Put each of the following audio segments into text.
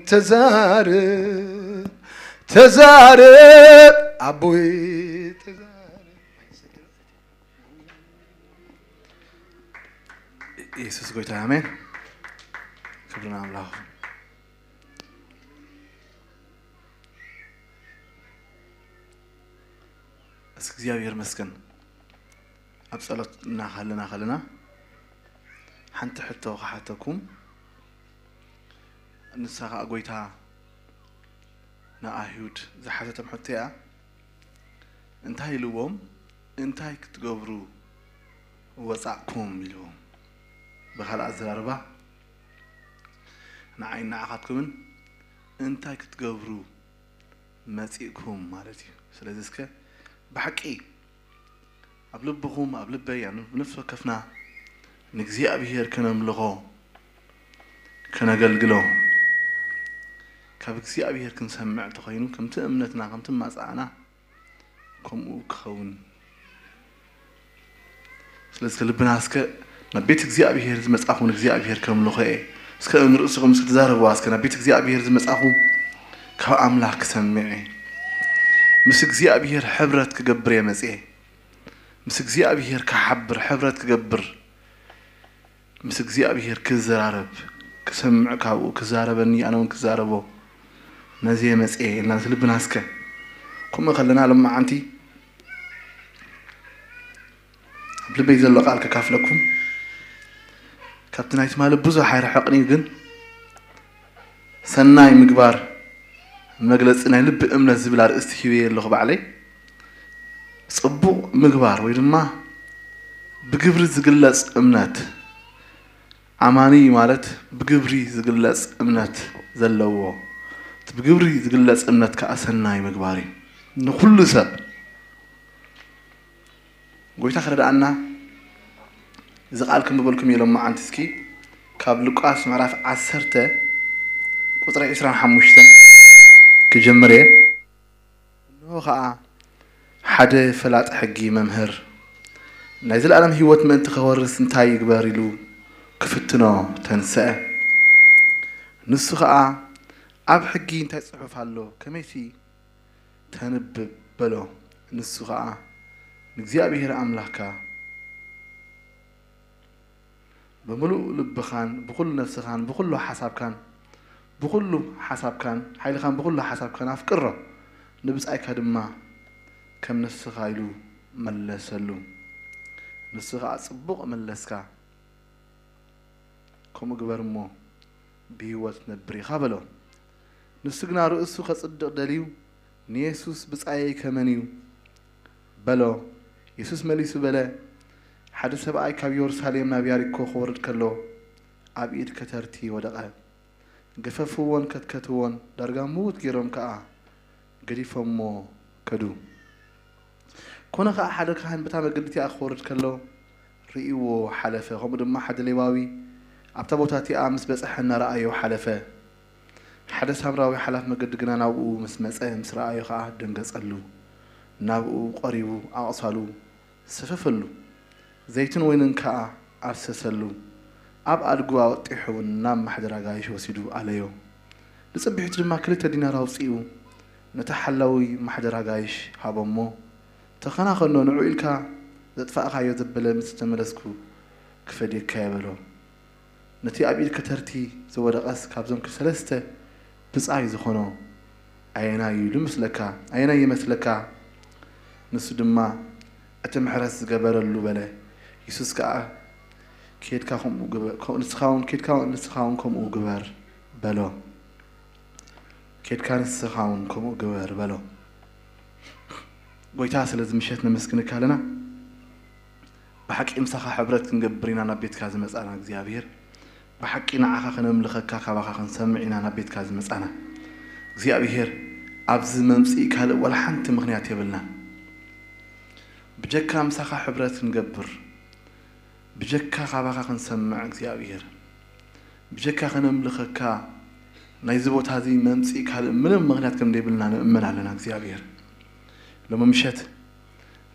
ተዛረብ፣ ተዛረብ ኣቦይ፣ ተዛረብ። ኢየሱስ ጎይታ፣ ኣሜን። ክብሪ ንኣምላኽ። እስኪ እግዚኣብሔር መስገን። ኣብ ጸሎት እናሃለና ከለና ሓንቲ ሕቶ ክሓተኩም። ንሳ ኸኣ ጎይታ ንኣይሁድ ዝሓተቶም ሕቶ እያ። እንታይ ኢልዎም? እንታይ ክትገብሩ ወጻእኩም ኢልዎም። ብኻልእ ኣዘራርባ ንዓይ ንዓኻትኩምን እንታይ ክትገብሩ መጺእኩም ማለት እዩ። ስለዚ እስከ ብሓቂ ኣብ ልብኹም፣ ኣብ ልበይ፣ ኣብ ነፍሲ ወከፍና ንእግዚኣብሔር ከነምልኾ፣ ከነገልግሎ፣ ካብ እግዚኣብሔር ክንሰምዕ እንተኾይኑ፣ ከምቲ እምነትና፣ ከምቲ ማጻእና፣ ከምኡ ክኸውን። ስለዚ ከ ልብና እስከ ናብ ቤት እግዚኣብሔር ዝመጻኹ ንእግዚኣብሔር ከምልኾ እየ። እስከ ንርእስኹም እስከ ትዛረብዋ እስከ ናብ ቤት እግዚኣብሔር ዝመጻኹ ካብ ኣምላኽ ክሰምዕ እየ። ምስ እግዚኣብሔር ሕብረት ክገብር እየ መጽየ። ምስ እግዚኣብሔር ክሓብር፣ ሕብረት ክገብር፣ ምስ እግዚኣብሔር ክዘራረብ፣ ክሰምዕ፣ ካብኡ ክዛረበኒ፣ ኣነ እውን ክዛረቦ፣ ነዚ እየ መጽየ ኢልና ልብና እስከ። ከምኡ ከለና፣ ሎማዓንቲ ኣብ ልበይ ዘሎ ቃል ከካፍለኩም። ካብቲ ናይ ትማሊ ብዙሕ ኣይረሓቕን እዩ፣ ግን ሰናይ ምግባር መግለጺ ናይ ልቢ እምነት ዝብል ኣርእስቲ ሂበየ ኣለኹ ባዕለይ። ጽቡቕ ምግባር ወይ ድማ ብግብሪ ዝግለጽ እምነት፣ ኣማኒ ማለት ብግብሪ ዝግለጽ እምነት ዘለዎ፣ እቲ ብግብሪ ዝግለጽ እምነት ከኣ ሰናይ ምግባር እዩ። ንኹሉ ሰብ ጎይታ ክረድኣና እዚ ቃል ክንብበልኩም እየ ሎማዓንቲ። እስኪ ካብ ሉቃስ ምዕራፍ ዓሰርተ ቁጽሪ ዕስራን ሓሙሽተን ክጀምር እየ። እንሆ ኸኣ ሓደ ፈላጥ ሕጊ፣ "መምህር፣ ናይ ዘለኣለም ህይወት ምእንቲ ኸወርስ እንታይ ይግበር?" ኢሉ ክፍትኖ ተንስአ። ንሱ ኸኣ፣ "ኣብ ሕጊ እንታይ ጽሑፍ ኣሎ? ከመይሲ ተንብብ?" በሎ። ንሱ ኸኣ፣ "ንእግዚኣብሔር ኣምላኽካ ብምሉእ ልብኻን ብኹሉ ነፍስኻን ብኹሉ ሓሳብካን ብኹሉ ሓሳብካን ሓይልኻን ብኹሉ ሓሳብካን ኣፍቅሮ፣ ንብጻይካ ድማ ከም ነፍስኻ" ኢሉ መለሰሉ። ንሱ ኸኣ፣ "ጽቡቕ መለስካ፣ ከምኡ ግበር እሞ ብህይወት ትነብር ኢኻ" በሎ። ንሱ ግና ርእሱ ኸጽድቕ ደልዩ ንየሱስ፣ "ብጻየይ ከመን እዩ?" በሎ። የሱስ መሊሱ በለ፣ "ሓደ ሰብኣይ ካብ የሩሳሌም ናብ ያሪኮ ክወርድ ከሎ ኣብ ኢድ ከተርቲ ወደቐ። ገፈፍዎን ከትከትዎን፣ ዳርጋ ምዉት ገይሮም ከኣ ገዲፎሞ ከዱ። ኮነ ኸኣ ሓደ ካህን በታ መገዲ እቲኣ ክወርድ ከሎ ርእይዎ ሓለፈ። ከምኡ ድማ ሓደ ሌዋዊ ኣብታ ቦታ እቲኣ ምስ በጽሐ እናረኣዮ ሓለፈ። ሓደ ሳምራዊ ሓላፍ መገዲ ግና ናብኡ ምስ መጸ፣ ምስ ረኣዮ ኸኣ ደንገጸሉ። ናብኡ ቀሪቡ ኣቕሳሉ ሰፈፈሉ። ዘይትን ወይንን ከኣ ኣፍሰሰሉ። ኣብ ኣድጉ ኣወጢሑ እውን ናብ ማሕደር ኣጋይሽ ወሲዱ ኣለዮ። ንጽብሒቱ ድማ ክልተ ዲናር ኣውጺኡ ነቲ ሓላዊ ማሕደር ኣጋይሽ ሃቦ እሞ፣ "ተኸናኸኖ፣ ንዑ ኢልካ ዘጥፋእካዮ ዘበለ ምስ ተመለስኩ ክፈድየካ እየ" በሎ። ነቲ ኣብ ኢድ ከተርቲ ዝወደቐስ ካብዞም ሰለስተ ብጻይ ዝኾኖ ኣየናይ እዩ ዝመስለካ? ኣየናይ ይመስለካ? ንሱ ድማ፣ "እቲ ምሕረት ዝገበረሉ" በለ። የሱስ ከኣ፣ "ኬድካ ከምኡ ግበ-፣ ከ-፣ ንስኻ እውን ኬድካ፣ ንስኻ እውን ከምኡ ግበር" በሎ። "ኬድካ ንስኻ እውን ከምኡ ግበር" በሎ። ጎይታ፣ ስለዚ ምሸት ነመስግነካ ኣለና። ብሓቂ ምሳኻ ሕብረት ክንገብር ኢና ናብ ቤትካ ዝመጻና እግዚኣብሔር። ብሓቂ ንዓኻ ከነምልኸካ፣ ካባኻ ክንሰምዕ ኢና ናብ ቤትካ ዝመጻና። እግዚኣብሔር፣ ኣብዚ መምጽኢ ካልእ ወላ ሓንቲ ምኽንያት የብልናን። ብጀካ ምሳኻ ሕብረት ክንገብር፣ ብጀካ ካባኻ ክንሰምዕ እግዚኣብሔር፣ ብጀካ ከነምልኸካ ናይዚ ቦታ እዚ መምጽኢ ካልእ ምንም ምኽንያት ከም ዘይብልና ንእመን ኣለና እግዚኣብሔር። ሎሚ ምሸት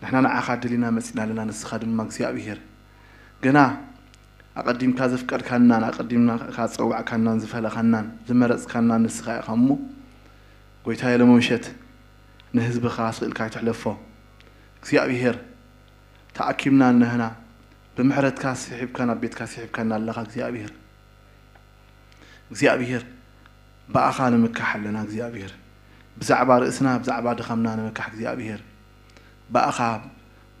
ንሕና ንዓኻ ደሊና መጺና ኣለና። ንስኻ ድማ እግዚኣብሔር ገና ኣቐዲምካ ዘፍቀድካናን ኣቐዲምካ ዝጸዋዕካናን ዝፈለኻናን ዝመረጽካናን ንስኻ ኢኻ እሞ፣ ጎይታየ፣ ሎሚ ምሸት ንህዝብኻ ስቕ ኢልካ ኣይትሕለፎ። እግዚኣብሔር፣ ተኣኪብና እነህና፣ ብምሕረትካ ስሒብካ ናብ ቤትካ ስሒብካና ኣለኻ እግዚኣብሔር። እግዚኣብሔር፣ ብኣኻ ንምካሕ ኣለና እግዚኣብሔር። ብዛዕባ ርእስና፣ ብዛዕባ ድኻምና ንምካሕ እግዚኣብሔር። ብኣኻ፣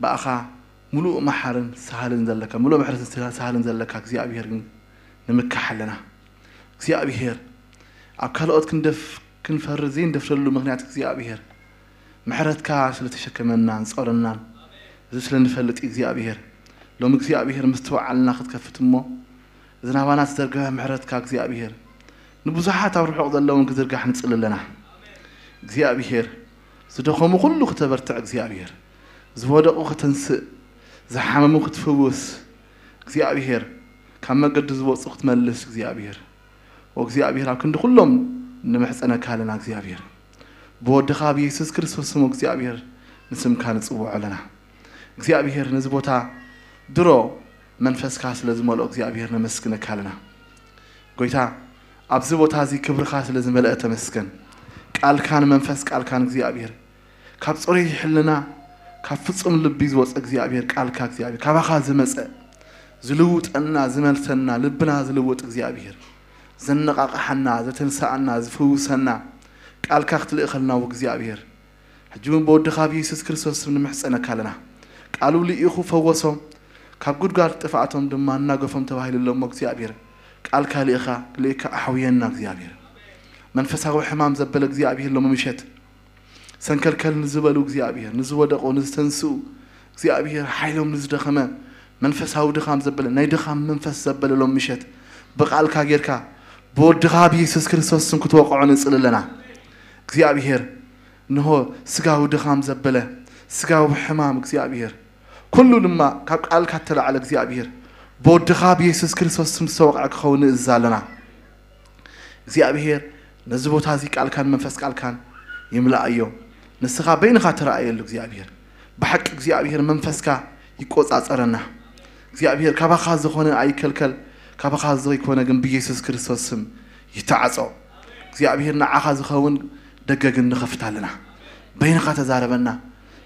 ብኣኻ ምሉእ መሓርን ሰሃልን ዘለካ፣ ምሉእ ምሕረትን ሰሃልን ዘለካ እግዚኣብሔር ግን ንምካሕ ኣለና። እግዚኣብሔር፣ ኣብ ካልኦት ክንደፍ-፣ ክንፈርድ ዘይንደፍረሉ ምኽንያት እግዚኣብሔር፣ ምሕረትካ ስለ ተሸከመናን ጾረናን፣ እዚ ስለ ንፈልጥ እግዚኣብሔር፣ ሎሚ እግዚኣብሔር ምስትውዓልና ክትከፍት እሞ፣ እዚ ናባና ዝተዘርግሐ ምሕረትካ እግዚኣብሔር፣ ንብዙሓት ኣብ ርሑቕ ዘለውን ክዝርጋሕ ንጽሊ ኣለና። እግዚኣብሔር፣ ዝደኸሙ ኩሉ ክተበርትዕ እግዚኣብሔር፣ ዝወደቑ ከተንስእ፣ ዝሓመሙ ክትፍውስ እግዚኣብሔር፣ ካብ መገዲ ዝወጹ ክትመልስ እግዚኣብሔር፣ ኦ እግዚኣብሔር፣ ኣብ ክንዲ ኩሎም ንምሕጸነካ ኣለና እግዚኣብሔር። ብወድኻ ብየሱስ ክርስቶስ ስም እግዚኣብሔር ንስምካ ንጽውዖ ኣለና። እግዚኣብሔር፣ ነዚ ቦታ ድሮ መንፈስካ ስለ ዝመልኦ እግዚኣብሔር ነመስግነካ ኣለና። ጎይታ፣ ኣብዚ ቦታ እዚ ክብርኻ ስለ ዝመልአ ተመስገን። ቃልካን መንፈስ ቃልካን እግዚኣብሔር፣ ካብ ጽሩይ ሕልና፣ ካብ ፍጹም ልቢ ዝወጸ እግዚኣብሔር፣ ቃልካ እግዚኣብሔር፣ ካባኻ ዝመጸ፣ ዝልውጠና፣ ዝመልሰና፣ ልብና ዝልውጥ እግዚኣብሔር፣ ዘነቓቕሓና፣ ዘተንስኣና፣ ዝፍውሰና፣ ቃልካ ክትልእኸልና እግዚኣብሔር፣ ሕጂ እውን ብወድኻ ብየሱስ ክርስቶስ ስም ንምሕጸነካ ኣለና። ቃሉ ልኢኹ ፈወሶም፣ ካብ ጉድጓድ ጥፍኣቶም ድማ ኣናገፎም ተባሂሉ ኣሎ እሞ እግዚኣብሔር፣ ቃልካ ልኢኻ፣ ልኢካ ኣሕውየና እግዚኣብሔር። መንፈሳዊ ሕማም ዘበለ እግዚኣብሔር ሎሚ ምሸት፣ ሰንከልከል ንዝበሉ እግዚኣብሔር፣ ንዝወደቑ፣ ንዝተንስኡ እግዚኣብሔር፣ ሓይሎም ንዝደኸመ፣ መንፈሳዊ ድኻም ዘበለ፣ ናይ ድኻም መንፈስ ዘበለ ሎም ምሸት፣ ብቓልካ ጌርካ፣ ብወድኻ ብየሱስ ክርስቶስ ስም ክትወቕዖ ንጽሊ ኣለና። እግዚኣብሔር፣ እንሆ ስጋዊ ድኻም ዘበለ፣ ስጋዊ ሕማም እግዚኣብሔር፣ ኩሉ ድማ ካብ ቃልካ እተላዕለ እግዚኣብሔር፣ ብወድኻ ብየሱስ ክርስቶስ ስም ዝተወቕዐ ክኸውን ንእዝዝ ኣለና። እግዚኣብሔር፣ ነዚ ቦታ እዚ ቃልካን መንፈስ ቃልካን ይምልኣዮ። ንስኻ በይንኻ ተረኣየሉ እግዚኣብሔር። ብሓቂ እግዚኣብሔር መንፈስካ ይቆጻጸረና። እግዚኣብሔር ካባኻ ዝኾነ ኣይከልከል፣ ካባኻ ዘይኮነ ግን ብየሱስ ክርስቶስ ስም ይተዓጾ። እግዚኣብሔር ንዓኻ ዝኸውን ደገ ግን ንኸፍት ኣለና። በይንኻ ተዛረበና፣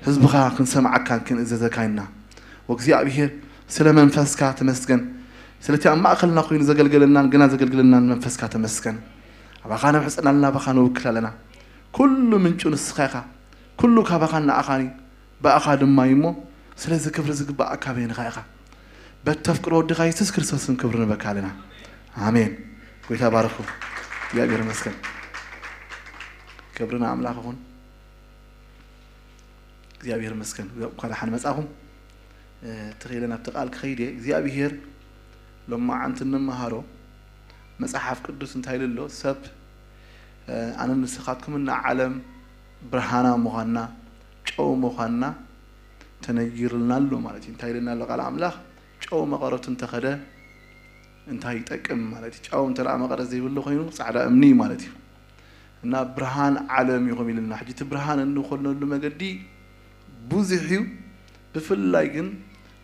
ህዝብኻ ክንሰምዓካን ክንእዘዘካን ኢና። ወእግዚኣብሔር ስለ መንፈስካ ተመስገን። ስለቲ ኣብ ማእከልና ኮይኑ ዘገልገለናን ግና ዘገልግለናን መንፈስካ ተመስገን። ኣባኻ ነብሕጽን ኣለና፣ ኣባኻ ንውክል ኣለና። ኩሉ ምንጩ ንስኻ ኢኻ። ኩሉ ካባኻን ንኣኻን እዩ፣ ብኣኻ ድማ እዩ እሞ፣ ስለዚ ክብሪ ዝግብኣካ በይንኻ ኢኻ። በቲ ተፍቅሮ ወድኻ የሱስ ክርስቶስን ክብሪ ንበካ ኣለና። ኣሜን። ጎይታ ባርኹ። እግዚኣብሔር ይመስገን። ክብሪ ንኣምላኽ ይኹን። እግዚኣብሔር ይመስገን። እንኳን ደሓን መጻኹም። እ፣ ትኽኢለ ናብቲ ቃል ክኸይድ እየ። እግዚኣብሔር ሎማዓንቲ እንመሃሮ መጽሓፍ ቅዱስ እንታይ ኢሉ ኣሎ? ሰብ፣ እ፣ ኣነ ንስኻትኩም ንዓለም ብርሃና ምዃንና፣ ጨው ምዃንና ተነጊርልና ኣሎ ማለት እዩ። እንታይ ኢልና ኣሎ ቃል ኣምላኽ? ጨው መቐረቱ እንተኸደ እንታይ ይጠቅም ማለት እዩ? ጨው እንተ ደኣ መቐረት ዘይብሉ ኮይኑ ጻዕዳ እምኒ እዩ ማለት እዩ። እና ብርሃን ዓለም ኢኹም ኢልና። ሕጂ እቲ ብርሃን እንኾነሉ መገዲ ብዙሕ እዩ። ብፍላይ ግን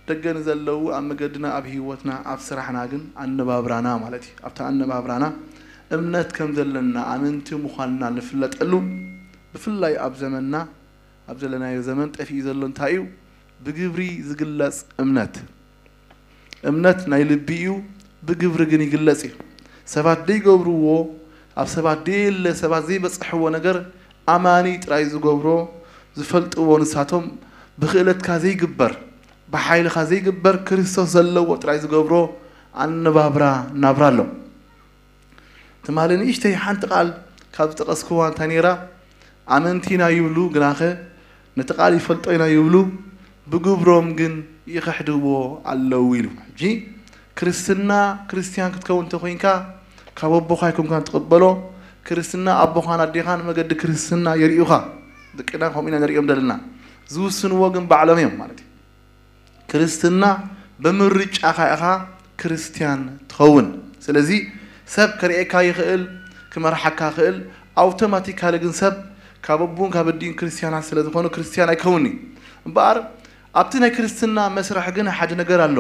ደገ ንዘለዉ ኣብ መገድና፣ ኣብ ህይወትና፣ ኣብ ስራሕና ግን ኣነባብራና ማለት እዩ። ኣብቲ ኣነባብራና እምነት ከም ዘለና፣ ኣመንቲ ምዃንና ንፍለጠሉ፣ ብፍላይ ኣብ ዘመንና፣ ኣብ ዘለናዮ ዘመን ጠፊኡ ዘሎ እንታይ እዩ? ብግብሪ ዝግለጽ እምነት። እምነት ናይ ልቢ እዩ፣ ብግብሪ ግን ይግለጽ እዩ። ሰባት ደይገብርዎ፣ ኣብ ሰባት ደየለ፣ ሰባት ዘይበጽሕዎ ነገር ኣማኒ ጥራይ ዝገብሮ፣ ዝፈልጥዎ ንሳቶም ብክእለትካ ዘይግበር፣ ብሓይልኻ ዘይግበር ክርስቶስ ዘለዎ ጥራይ ዝገብሮ ኣነባብራ ናብራ ኣሎ። ትማሊ ንእሽተይ ሓንቲ ቃል ካብ ዝጠቐስክዋ እንታይ ነይራ? ኣመንቲ ኢና ይብሉ፣ ግናኸ ነቲ ቃል ይፈልጦ ኢና ይብሉ፣ ብግብሮም ግን ይኽሕድዎ ኣለዉ ኢሉ። ሕጂ ክርስትና ክርስትያን ክትከውን እንተኾይንካ ካብ ኣቦኻ ኣይኮንካን ትቕበሎ። ክርስትና ኣቦኻን ኣዴኻን መገዲ ክርስትና የርእዩኻ። ደቅና ከምኡ ኢና ንርእዮም ዘለና። ዝውስንዎ ግን ባዕሎም እዮም ማለት እዩ። ክርስትና ብምርጫኻ ኢኻ ክርስትያን ትኸውን። ስለዚ ሰብ ከርእየካ ይኽእል፣ ክመርሓካ ይኽእል፣ ኣውቶማቲካሊ ግን ሰብ ካብ ኣቦን ካብ ኣዲኡን ክርስትያናት ስለ ዝኾኑ ክርስትያን ኣይከውን'ዩ። እምበኣር ኣብቲ ናይ ክርስትና መስርሕ ግን ሓደ ነገር ኣሎ።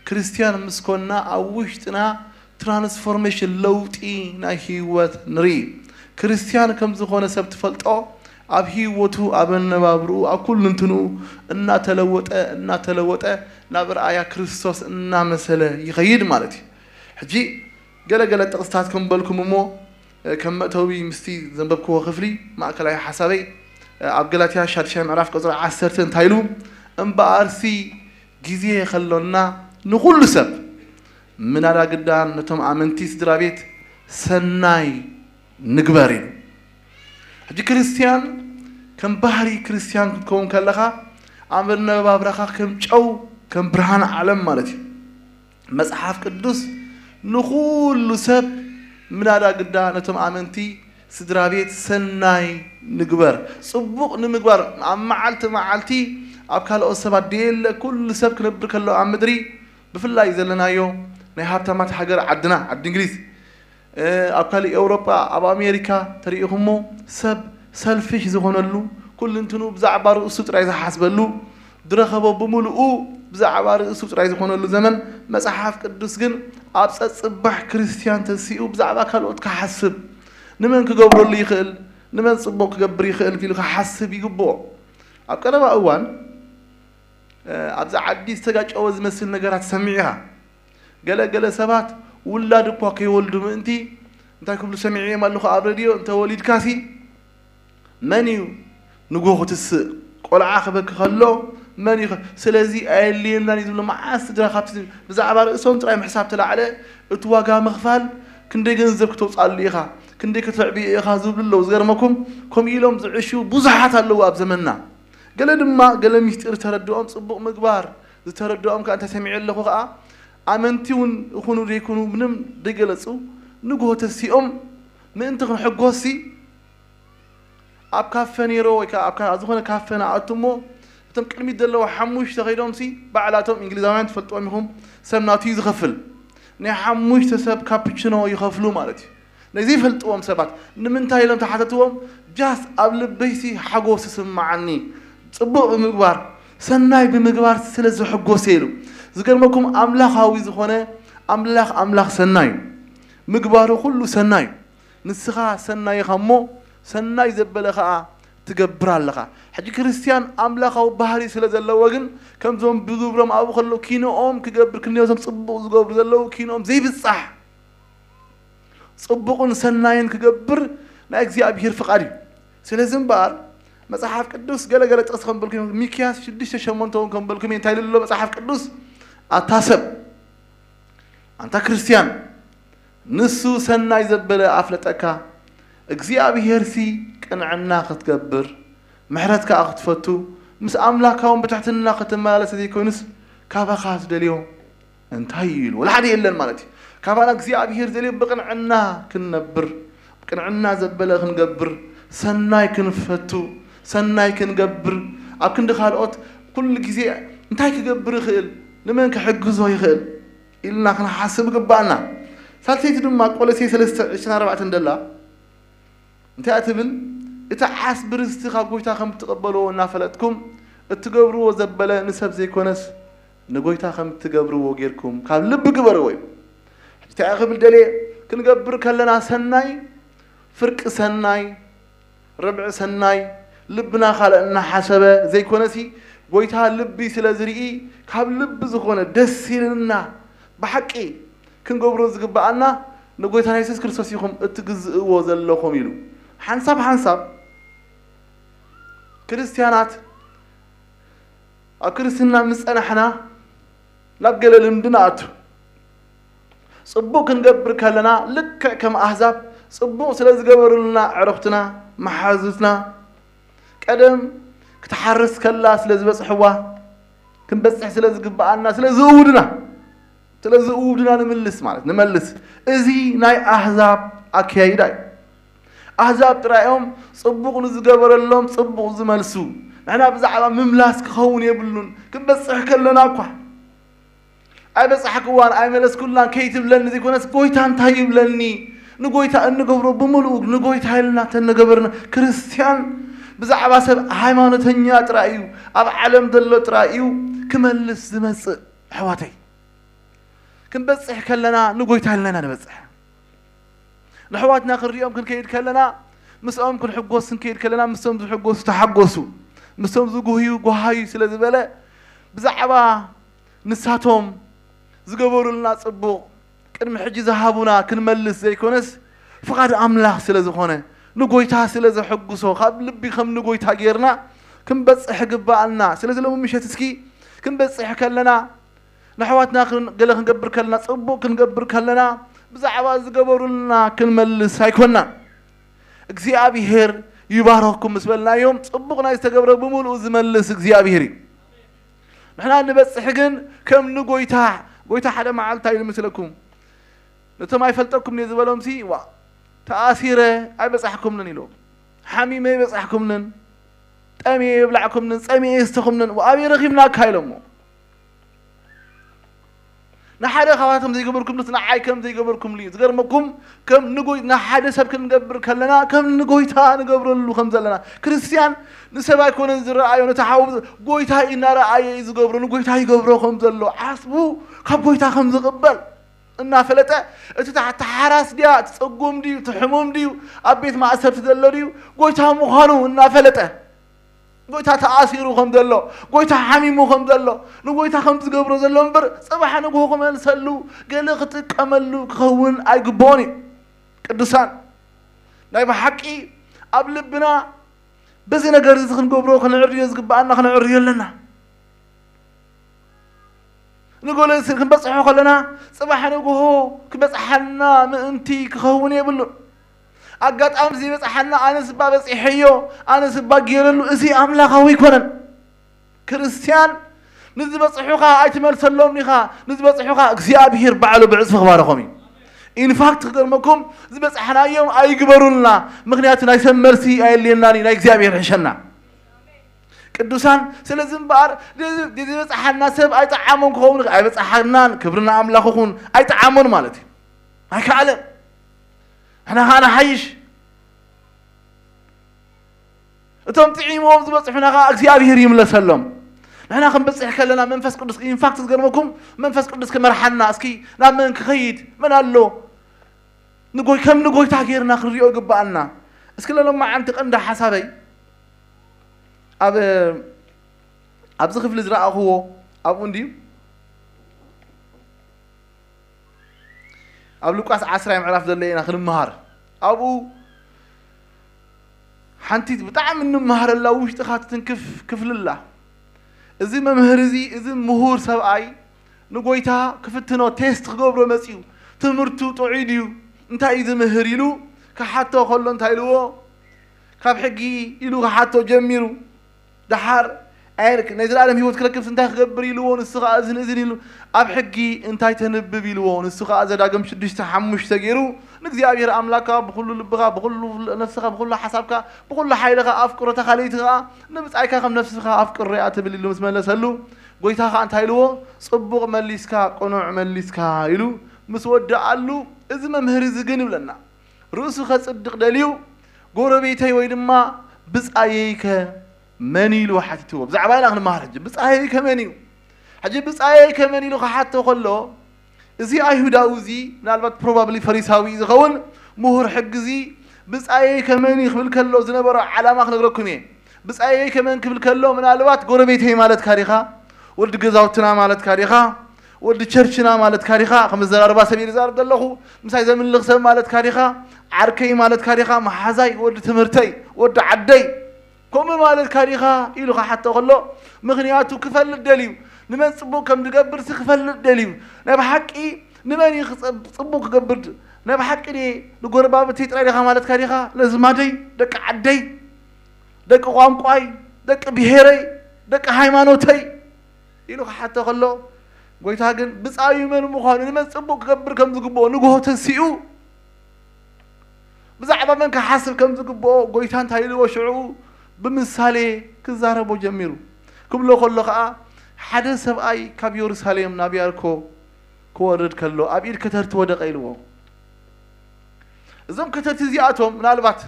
ክርስትያን ምስ ኮና ኣብ ውሽጥና ትራንስፎርሜሽን፣ ለውጢ ናይ ህይወት ንርኢ። ክርስትያን ከም ዝኾነ ሰብ ትፈልጦ ኣብ ህይወቱ፣ ኣብ ኣነባብርኡ፣ ኣብ ኩሉ እንትንኡ እናተለወጠ እናተለወጠ ናብ ርኣያ ክርስቶስ እናመሰለ ይኸይድ ማለት እዩ። ሕጂ ገለ ገለ ጥቕስታት ከም በልኩም እሞ ከም መእተዊ ምስቲ ዘንበብክዎ ክፍሊ ማእከላይ ሓሳበይ ኣብ ገላትያ ሻድሻይ ምዕራፍ ቁጽሪ ዓሰርተ እንታይ ኢሉ? እምበኣርሲ ግዜ ከሎና ንኹሉ ሰብ ምናዳ ግዳን ነቶም ኣመንቲ ስድራ ቤት ሰናይ ንግበር ኢሉ። ሕጂ ክርስትያን ከም ባህሪ ክርስትያን ክትከውን ከለኻ ኣብ ኣነባብራኻ ከም ጨው ከም ብርሃን ዓለም ማለት እዩ። መጽሓፍ ቅዱስ ንኹሉ ሰብ ምናዳ ግዳ ነቶም ኣመንቲ ስድራ ቤት ሰናይ ንግበር። ጽቡቕ ንምግባር ኣብ መዓልቲ መዓልቲ ኣብ ካልኦት ሰባት ደየለ ኩሉ ሰብ ክነብር ከሎ ኣብ ምድሪ ብፍላይ ዘለናዮ ናይ ሃብታማት ሃገር ዓድና ዓዲ እንግሊዝ ኣብ ካልእ ኤውሮጳ ኣብ ኣሜሪካ ተሪኢኹሞ ሰብ ሰልፊሽ ዝኾነሉ ኩልንትኑ ብዛዕባ ርእሱ ጥራይ ዝሓስበሉ ዝረኸቦ ብምልኡ ብዛዕባ ርእሱ ጥራይ ዝኾነሉ ዘመን መጽሓፍ ቅዱስ ግን ኣብ ጸጽባሕ ክርስትያን ተሲኡ ብዛዕባ ካልኦት ክሓስብ ንመን ክገብረሉ ይኽእል ንመን ጽቡቕ ክገብር ይኽእል ኢሉ ክሓስብ ይግብኦ። ኣብ ቀረባ እዋን ኣብዚ ዓዲ ዝተጋጨወ ዝመስል ነገራት ሰሚዕኻ። ገለ ገለ ሰባት ውላድ እኳ ከይወልዱ ምእንቲ እንታይ ክብሉ ሰሚዐዮም ኣለኹ ኣብ ሬድዮ፣ እንተ ወሊድካሲ መን እዩ ንጎ ክትስእ? ቆልዓ ክበኪ ከሎ መን እዩ? ስለዚ ኣየድልየናን እዩ ዝብሉ መዓት ስድራ ካብቲ ብዛዕባ ርእሶም ጥራይ ምሕሳብ ተላዕለ እቲ ዋጋ ምኽፋል ክንደይ ገንዘብ ክተውፅኣሉ ኢኻ፣ ክንደይ ከተዕብዮ ኢኻ ዝብሉ ኣለዉ። ዝገርመኩም ከምኡ ኢሎም ዝዕሹ ብዙሓት ኣለዉ ኣብ ዘመንና። ገለ ድማ ገለ ሚስጢር ዝተረድኦም ጽቡቕ ምግባር ዝተረድኦም ከኣ እንተሰሚዐ ኣለኹ ከኣ ኣመንቲ እውን ይኹኑ ዘይኩኑ ምንም ደይገለጹ ንግሆ ተሲኦም ምእንቲ ክንሕጎስሲ ኣብ ካፈ ነይሮ ወይ ከኣ ኣብ ዝኾነ ካፈ ንኣቱ እሞ እቶም ቅድሚት ዘለዉ ሓሙሽተ ከይዶምሲ ባዕላቶም እንግሊዛውያን ትፈልጥዎም ኢኹም ሰብ ናቱ እዩ ዝኸፍል ናይ ሓሙሽተ ሰብ ካፕችኖ ይኸፍሉ ማለት እዩ። ናይ ዘይፈልጥዎም ሰባት ንምንታይ ኢሎም ተሓተትዎም just ኣብ ልበይሲ ሓጎስ ይስምዓኒ ጽቡቕ ብምግባር ሰናይ ብምግባር ስለ ዝሕጎስ እየ ኢሉ። ዝገርመኩም ኣምላኻዊ ዝኾነ ኣምላኽ ኣምላኽ ሰናይ እዩ። ምግባሩ ኩሉ ሰናይ እዩ። ንስኻ ሰናይ ኢኻ እሞ ሰናይ ዘበለ ኸኣ ትገብር ኣለኻ። ሕጂ ክርስትያን ኣምላኻዊ ባህሪ ስለ ዘለዎ ግን ከምዞም ብግብሮም ኣብኡ ከለዉ ኪንኦም ክገብር ክንዮቶም ጽቡቕ ዝገብሩ ዘለዉ ኪንኦም ዘይብጻሕ ጽቡቕን ሰናይን ክገብር ናይ እግዚኣብሔር ፍቓድ እዩ። ስለዚ እምበኣር መጽሓፍ ቅዱስ ገለገለ ጥቕሲ ከም በልኩም ሚክያስ ሽዱሽተ ሸሞንተ እውን ከም በልኩም እንታይ ኢሉ ኣሎ መጽሓፍ ቅዱስ ኣታ ሰብ ኣንታ ክርስትያን ንሱ ሰናይ ዘበለ ኣፍለጠካ እግዚኣብሔርሲ ቅንዕና ክትገብር ምሕረት ከኣ ክትፈቱ ምስ ኣምላካውን ብትሕትና ክትመላለስ ዘይኮይኑስ ካባኻ ዝደልዮ እንታይ እዩ ኢሉ ወላ ሓደ የለን ማለት እዩ። ካባና እግዚኣብሔር ዘልዮ ብቕንዕና ክንነብር፣ ብቅንዕና ዘበለ ክንገብር፣ ሰናይ ክንፈቱ፣ ሰናይ ክንገብር፣ ኣብ ክንዲ ካልኦት ኩሉ ግዜ እንታይ ክገብር ይኽእል፣ ንመን ክሕግዞ ይኽእል ኢልና ክንሓስብ ይግባኣና። ሳልሰይቲ ድማ ቆሎሴ ሰለስተ ዕስራን ኣርባዕተን ደላ እንታይ እያ ትብል? እቲ ዓስቢ ርስቲ ካብ ጎይታ ከም እትቐበልዎ እናፈለጥኩም እትገብርዎ ዘበለ ንሰብ ዘይኮነስ ንጎይታ ከም እትገብርዎ ጌርኩም ካብ ልቢ ግበርዎ እዩ። ሕጂ እንታይ ክብል ደልየ? ክንገብር ከለና ሰናይ፣ ፍርቂ ሰናይ፣ ርብዒ ሰናይ፣ ልብና ካልእ እናሓሰበ ዘይኮነሲ ጎይታ ልቢ ስለ ዝርኢ ካብ ልቢ ዝኾነ ደስ ኢልና ብሓቂ ክንገብሮ ዝግብኣና ንጎይታና የሱስ ክርስቶስ ኢኹም እትግዝእዎ ዘለኹም ኢሉ። ሓንሳብ ሓንሳብ ክርስትያናት ኣብ ክርስትና ምስ ጸናሕና ናብ ገለ ልምዲ ንኣቱ። ጽቡቕ ክንገብር ከለና ልክዕ ከም ኣህዛብ ጽቡቕ ስለ ዝገበሩልና ኣዕሩኽትና፣ መሓዙትና ቀደም ክትሓርስ ከላ ስለ ዝበጽሕዋ ክንበጽሕ ስለ ዝግብኣና ስለ ዝእውድና ስለዚ እውድና ንምልስ ማለት ንመልስ። እዚ ናይ ኣህዛብ ኣከያይዳ እዩ። ኣህዛብ ጥራይ እዮም ጽቡቕ ንዝገበረሎም ጽቡቕ ዝመልሱ። ንሕና ብዛዕባ ምምላስ ክኸውን የብሉን። ክንበጽሕ ከለና እኳ ኣይበጻሕክዋን ኣይመለስኩላን ከይትብለኒ ዘይኮነስ ጎይታ እንታይ ይብለኒ ንጎይታ እንገብሮ ብምልኡ ንጎይታ ኢልና ተነገበርና። ክርስትያን ብዛዕባ ሰብ ሃይማኖተኛ ጥራይ እዩ ኣብ ዓለም ዘሎ ጥራይ እዩ ክመልስ ዝመጽእ። ኣሕዋተይ ክንበጽሕ ከለና ንጎይታ ኣለና ንበጽሕ። ንሕዋትና ክንሪኦም ክንከይድ ከለና፣ ምስኦም ክንሕጎስ ክንከይድ ከለና፣ ምስቶም ዝሕጎሱ ተሓጎሱ፣ ምስቶም ዝጉህዩ ጎሃዩ ስለ ዝበለ፣ ብዛዕባ ንሳቶም ዝገበሩልና ጽቡቕ፣ ቅድሚ ሕጂ ዝሃቡና ክንመልስ ዘይኮነስ፣ ፍቓድ ኣምላኽ ስለ ዝኾነ፣ ንጎይታ ስለ ዘሐጉሶ፣ ካብ ልቢ ከም ንጎይታ ጌርና ክንበጽሕ ግባኣልና። ስለዚ ሎሚ ምሸት እስኪ ክንበጽሕ ከለና፣ ንኣሕዋትና ክን-፣ ገለ ክንገብር ከለና፣ ጽቡቕ ክንገብር ከለና፣ ብዛዕባ ዝገበሩልና ክንመልስ ኣይኮናን። እግዚኣብሄር ይባረኽኩም ምስ በልናዮም፣ ጽቡቕ ናይ ዝተገብረ ብምሉኡ ዝመልስ እግዚኣብሄር እዩ። ንሕና ንበጽሕ ግን ከም ንጎይታ፣ ጎይታ ሓደ መዓልቲ እንታይ ኢሉ ምስለኩም? ነቶም ኣይፈልጠኩም እየ ዝበሎምሲ፣ ዋ፣ ተኣሲረ ኣይበጻሕኩምንን ኢሎም። ሓሚመ ኣይበጻሕኩምንን፣ ጠምየ የብላዕኩምንን፣ ጸሚኤ የስተኹምንን፣ ዋ፣ ኣበይ ረኺብናካ ኢሎሞ። ንሓደ ካብኣቶም ዘይገበርኩምሉስ ንዓይ ከም ዘይገበርኩምሉ እዩ። ዝገርመኩም፣ ከም ንጎይ-፣ ንሓደ ሰብ ክንገብር ከለና ከም ንጎይታ ንገብረሉ ከም ዘለና። ክርስትያን ንሰብ ኣይኮነን ዝረኣዮ፣ ነቲ ሓው ጎይታ እዩ እናረኣየ እዩ ዝገብሮ፣ ንጎይታ ይገብሮ ከም ዘሎ ዓስቡ ካብ ጎይታ ከም ዝቕበል እናፈለጠ፣ እቲ ተሓ-፣ ተሓራስ ድያ፣ እቲ ጸጉም ድዩ፣ እቲ ሕሙም ድዩ፣ ኣብ ቤት ማእሰርቲ ዘሎ ድዩ፣ ጎይታ ምዃኑ እናፈለጠ፣ ጎይታ ተኣሲሩ ከም ዘሎ፣ ጎይታ ሓሚሙ ከም ዘሎ፣ ንጎይታ ከም ዝገብሮ ዘሎ እምበር፣ ጽባሕ ንግሆ ክመልሰሉ፣ ገለ ክጥቀመሉ ክኸውን ኣይግብኦን እዩ። ቅዱሳን፣ ናይ ብሓቂ ኣብ ልብና በዚ ነገር እዚ ክንገብሮ፣ ክነዕርዮ ዝግብኣና ክነዕርዮ ኣለና። ንጎለ ክንበጽሖ ከለና፣ ጽባሕ ንግሆ ክበጽሓና ምእንቲ ክኸውን የብሉን። ኣጋጣሚ ዘይበጽሓና፣ ኣነስ እባ በጺሐዮ፣ ኣነስ እባ ገይረሉ፣ እዚ ኣምላኻዊ ኣይኮነን። ክርስትያን ንዝበጽሑኻ ኣይትመልሰሎም ኢኻ፣ ንዝበጽሑኻ እግዚኣብሄር ባዕሉ ብዕጽፊ ክባረኾም እዩ። ኢንፋክት ክገርመኩም፣ ዝበጽሕናዮም ኣይግበሩልና፣ ምኽንያቱ ናይ ሰብ መልሲ ኣየድልየናን እዩ፣ ናይ እግዚኣብሄር ሕሸና። ቅዱሳን፣ ስለዚ እምበኣር፣ ድ-፣ ድ-፣ ዝበጽሓና ሰብ ኣይጠዓሞን ክኸውን፣ ኣይበጽሓናን፣ ክብሪ ንኣምላኽ ይኹን፣ ኣይጠዓሞን ማለት እዩ። ኣይከኣለን። ንሕና ኸኣ ንሓይሽ። እቶም ጥዒሞም ዝበጽሑና ኸኣ እግዚኣብሄር ይምለሰሎም። ንሕና ክንበጽሕ ከለና መንፈስ ቅዱስ፣ ኢንፋክት ዝገርመኩም፣ መንፈስ ቅዱስ ክመርሓና፣ እስኪ ናብ መን ክኸይድ፣ መን ኣሎ? ንጎይ-፣ ከም ንጎይታ ጌርና ክንሪኦ ይግብኣና። እስኪ ለሎማዓንቲ ቀንዲ ሓሳበይ ኣብ፣ ኣብዚ ክፍሊ ዝረኣኽዎ ኣብኡ እንድዩ። ኣብ ሉቃስ ዓስራይ ምዕራፍ ዘሎ ኢና ክንመሃር። ኣብኡ ሓንቲ ብጣዕሚ እንመሃረላ ውሽጥኻ ትትንክፍ ክፍሊ ኣላ። እዚ መምህር እዚ፣ እዚ ምሁር ሰብኣይ ንጎይታ ክፍትኖ፣ ቴስት ክገብሮ መጺኡ። ትምህርቱ ጥዑይ ድዩ? እንታይ እዩ ዝምህር? ኢሉ ክሓቶ ከሎ እንታይ ኢልዎ? ካብ ሕጊ ኢሉ ክሓቶ ጀሚሩ። ደሓር፣ ኣየርክ ናይ ዘላለም ህይወት ክረክብስ እንታይ ክገብር ኢልዎ? ንሱ ኸኣ እዝን እዝን ኢሉ። ኣብ ሕጊ እንታይ ተንብብ ኢልዎ? ንሱ ኸኣ ዘዳግም ሽዱሽተ ሓሙሽተ ገይሩ፣ ንእግዚኣብሔር ኣምላክካ ብኹሉ ልብኻ፣ ብኹሉ ነፍስኻ፣ ብኹሉ ሓሳብካ፣ ብኹሉ ሓይልኻ ኣፍቅሮ፣ እታ ካልኣይቲ ኸኣ ንብጻይካ ከም ነፍስኻ ኣፍቅሮ እያ ትብል ኢሉ ምስ መለሰሉ፣ ጎይታ ኸኣ እንታይ ኢልዎ? ጽቡቕ መሊስካ፣ ቅኑዕ መሊስካ ኢሉ ምስ ወደኣሉ፣ እዚ መምህር እዚ ግን ይብለና፣ ርእሱ ኸጽድቕ ደልዩ፣ ጎረቤተይ ወይ ድማ ብጻየይከ መን ኢሉ ሓቲትዎ? ብዛዕባ ኢና ክንመሃር ሕጂ። ብጻየይከ መን እዩ? ሕጂ ብጻየይከ መን ኢሉ ክሓቶ ከሎ፣ እዚ ኣይሁዳዊ እዚ፣ ምናልባት ፕሮባብሊ ፈሪሳዊ እዩ ዝኸውን፣ ምሁር ሕጊ እዚ፣ ብጻየይከ መን እዩ ክብል ከሎ ዝነበሮ ዓላማ ክነግረኩም እየ። ብጻየይከ መን ክብል ከሎ፣ ምናልባት ጎረቤተይ ማለትካ ዲኻ? ወዲ ገዛውትና ማለትካ ዲኻ? ወዲ ቸርችና ማለትካ ዲኻ? ከም ዘራርባ ሰብ እየ ዝዛረብ ዘለኹ። ምሳይ ዘምልኽ ሰብ ማለትካ ዲኻ? ዓርከይ ማለትካ ዲኻ? መሓዛይ፣ ወዲ ትምህርተይ፣ ወዲ ዓደይ፣ ከምኡ ማለትካ ዲኻ? ኢሉ ክሓቶ ከሎ፣ ምኽንያቱ ክፈልጥ ደልዩ፣ ንመን ጽቡቕ ከም ዝገብርሲ ክፈልጥ ደልዩ። ናይ ብሓቂ ንመን እዩ ክጸ-፣ ጽቡቕ ክገብር ድ-፣ ናይ ብሓቂ ድየ ንጎረባብተይ ጥራይ ዲኻ ማለትካ ዲኻ? ነዝማደይ፣ ደቂ ዓደይ፣ ደቂ ቋንቋይ፣ ደቂ ብሄረይ፣ ደቂ ሃይማኖተይ ኢሉ ክሓቶ ከሎ፣ ጎይታ ግን ብጻዩ መን ምዃኑ፣ ንመን ጽቡቕ ክገብር ከም ዝግብኦ ንግሆ ተንሲኡ፣ ብዛዕባ መን ክሓስብ ከም ዝግብኦ ጎይታ እንታይ ኢልዎ? ሽዑ ብምሳሌ ክዛረቦ ጀሚሩ። ክብሎ ከሎ ኸኣ፣ ሓደ ሰብኣይ ካብ የሩሳሌም ናብ ያርኮ ክወርድ ከሎ፣ ኣብ ኢድ ከተርቲ ወደቐ ኢልዎ። እዞም ከተርቲ እዚኣቶም ምናልባት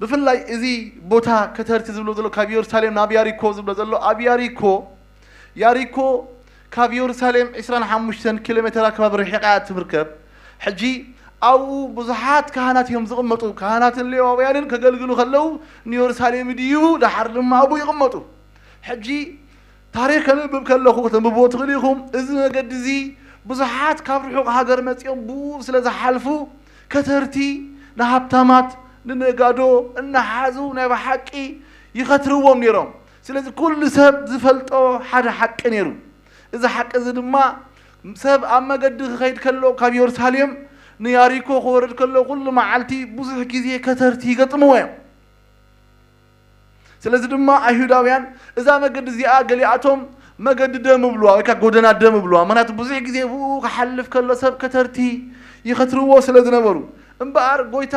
ብፍላይ እዚ ቦታ ከተርቲ ዝብሎ ዘሎ፣ ካብ የሩሳሌም ናብ ያሪኮ ዝብሎ ዘሎ፣ ኣብ ያሪኮ ያሪኮ ካብ የሩሳሌም ዕስራን ሓሙሽተን ኪሎ ሜትር ኣከባቢ ርሒቓ እያ ትርከብ። ሕጂ ኣብኡ ብዙሓት ካህናት እዮም ዝቕመጡ። ካህናትን ሌዋውያንን ከገልግሉ ከለዉ ንየሩሳሌም ይድይቡ፣ ደሓር ድማ ኣብኡ ይቕመጡ። ሕጂ ታሪኽ ከንብብ ከለኹ ከተንብብዎ ትኽእሉ ኢኹም። እዚ መገዲ እዚ ብዙሓት ካብ ርሑቕ ሃገር መጺኦም ብኡ ስለ ዝሓልፉ ከተርቲ ንሃብታማት ንነጋዶ እናሓዙ ናይ ብሓቂ ይኸትርዎም ነይሮም። ስለዚ ኩሉ ሰብ ዝፈልጦ ሓደ ሓቂ ነይሩ። እዚ ሓቂ እዚ ድማ ሰብ ኣብ መገዲ ክኸይድ ከሎ ካብ የሩሳሌም ንያሪኮ ክወርድ ከሎ ኩሉ መዓልቲ ብዙሕ ግዜ ከተርቲ ይገጥምዎ እዮም። ስለዚ ድማ ኣይሁዳውያን እዛ መገዲ እዚኣ ገሊኣቶም መገዲ ደም እብልዋ ወይ ከዓ ጎደና ደም እብልዋ። ምክንያቱ ብዙሕ ግዜ ብኡ ክሓልፍ ከሎ ሰብ ከተርቲ ይኸትርዎ ስለ ዝነበሩ። እምበኣር ጎይታ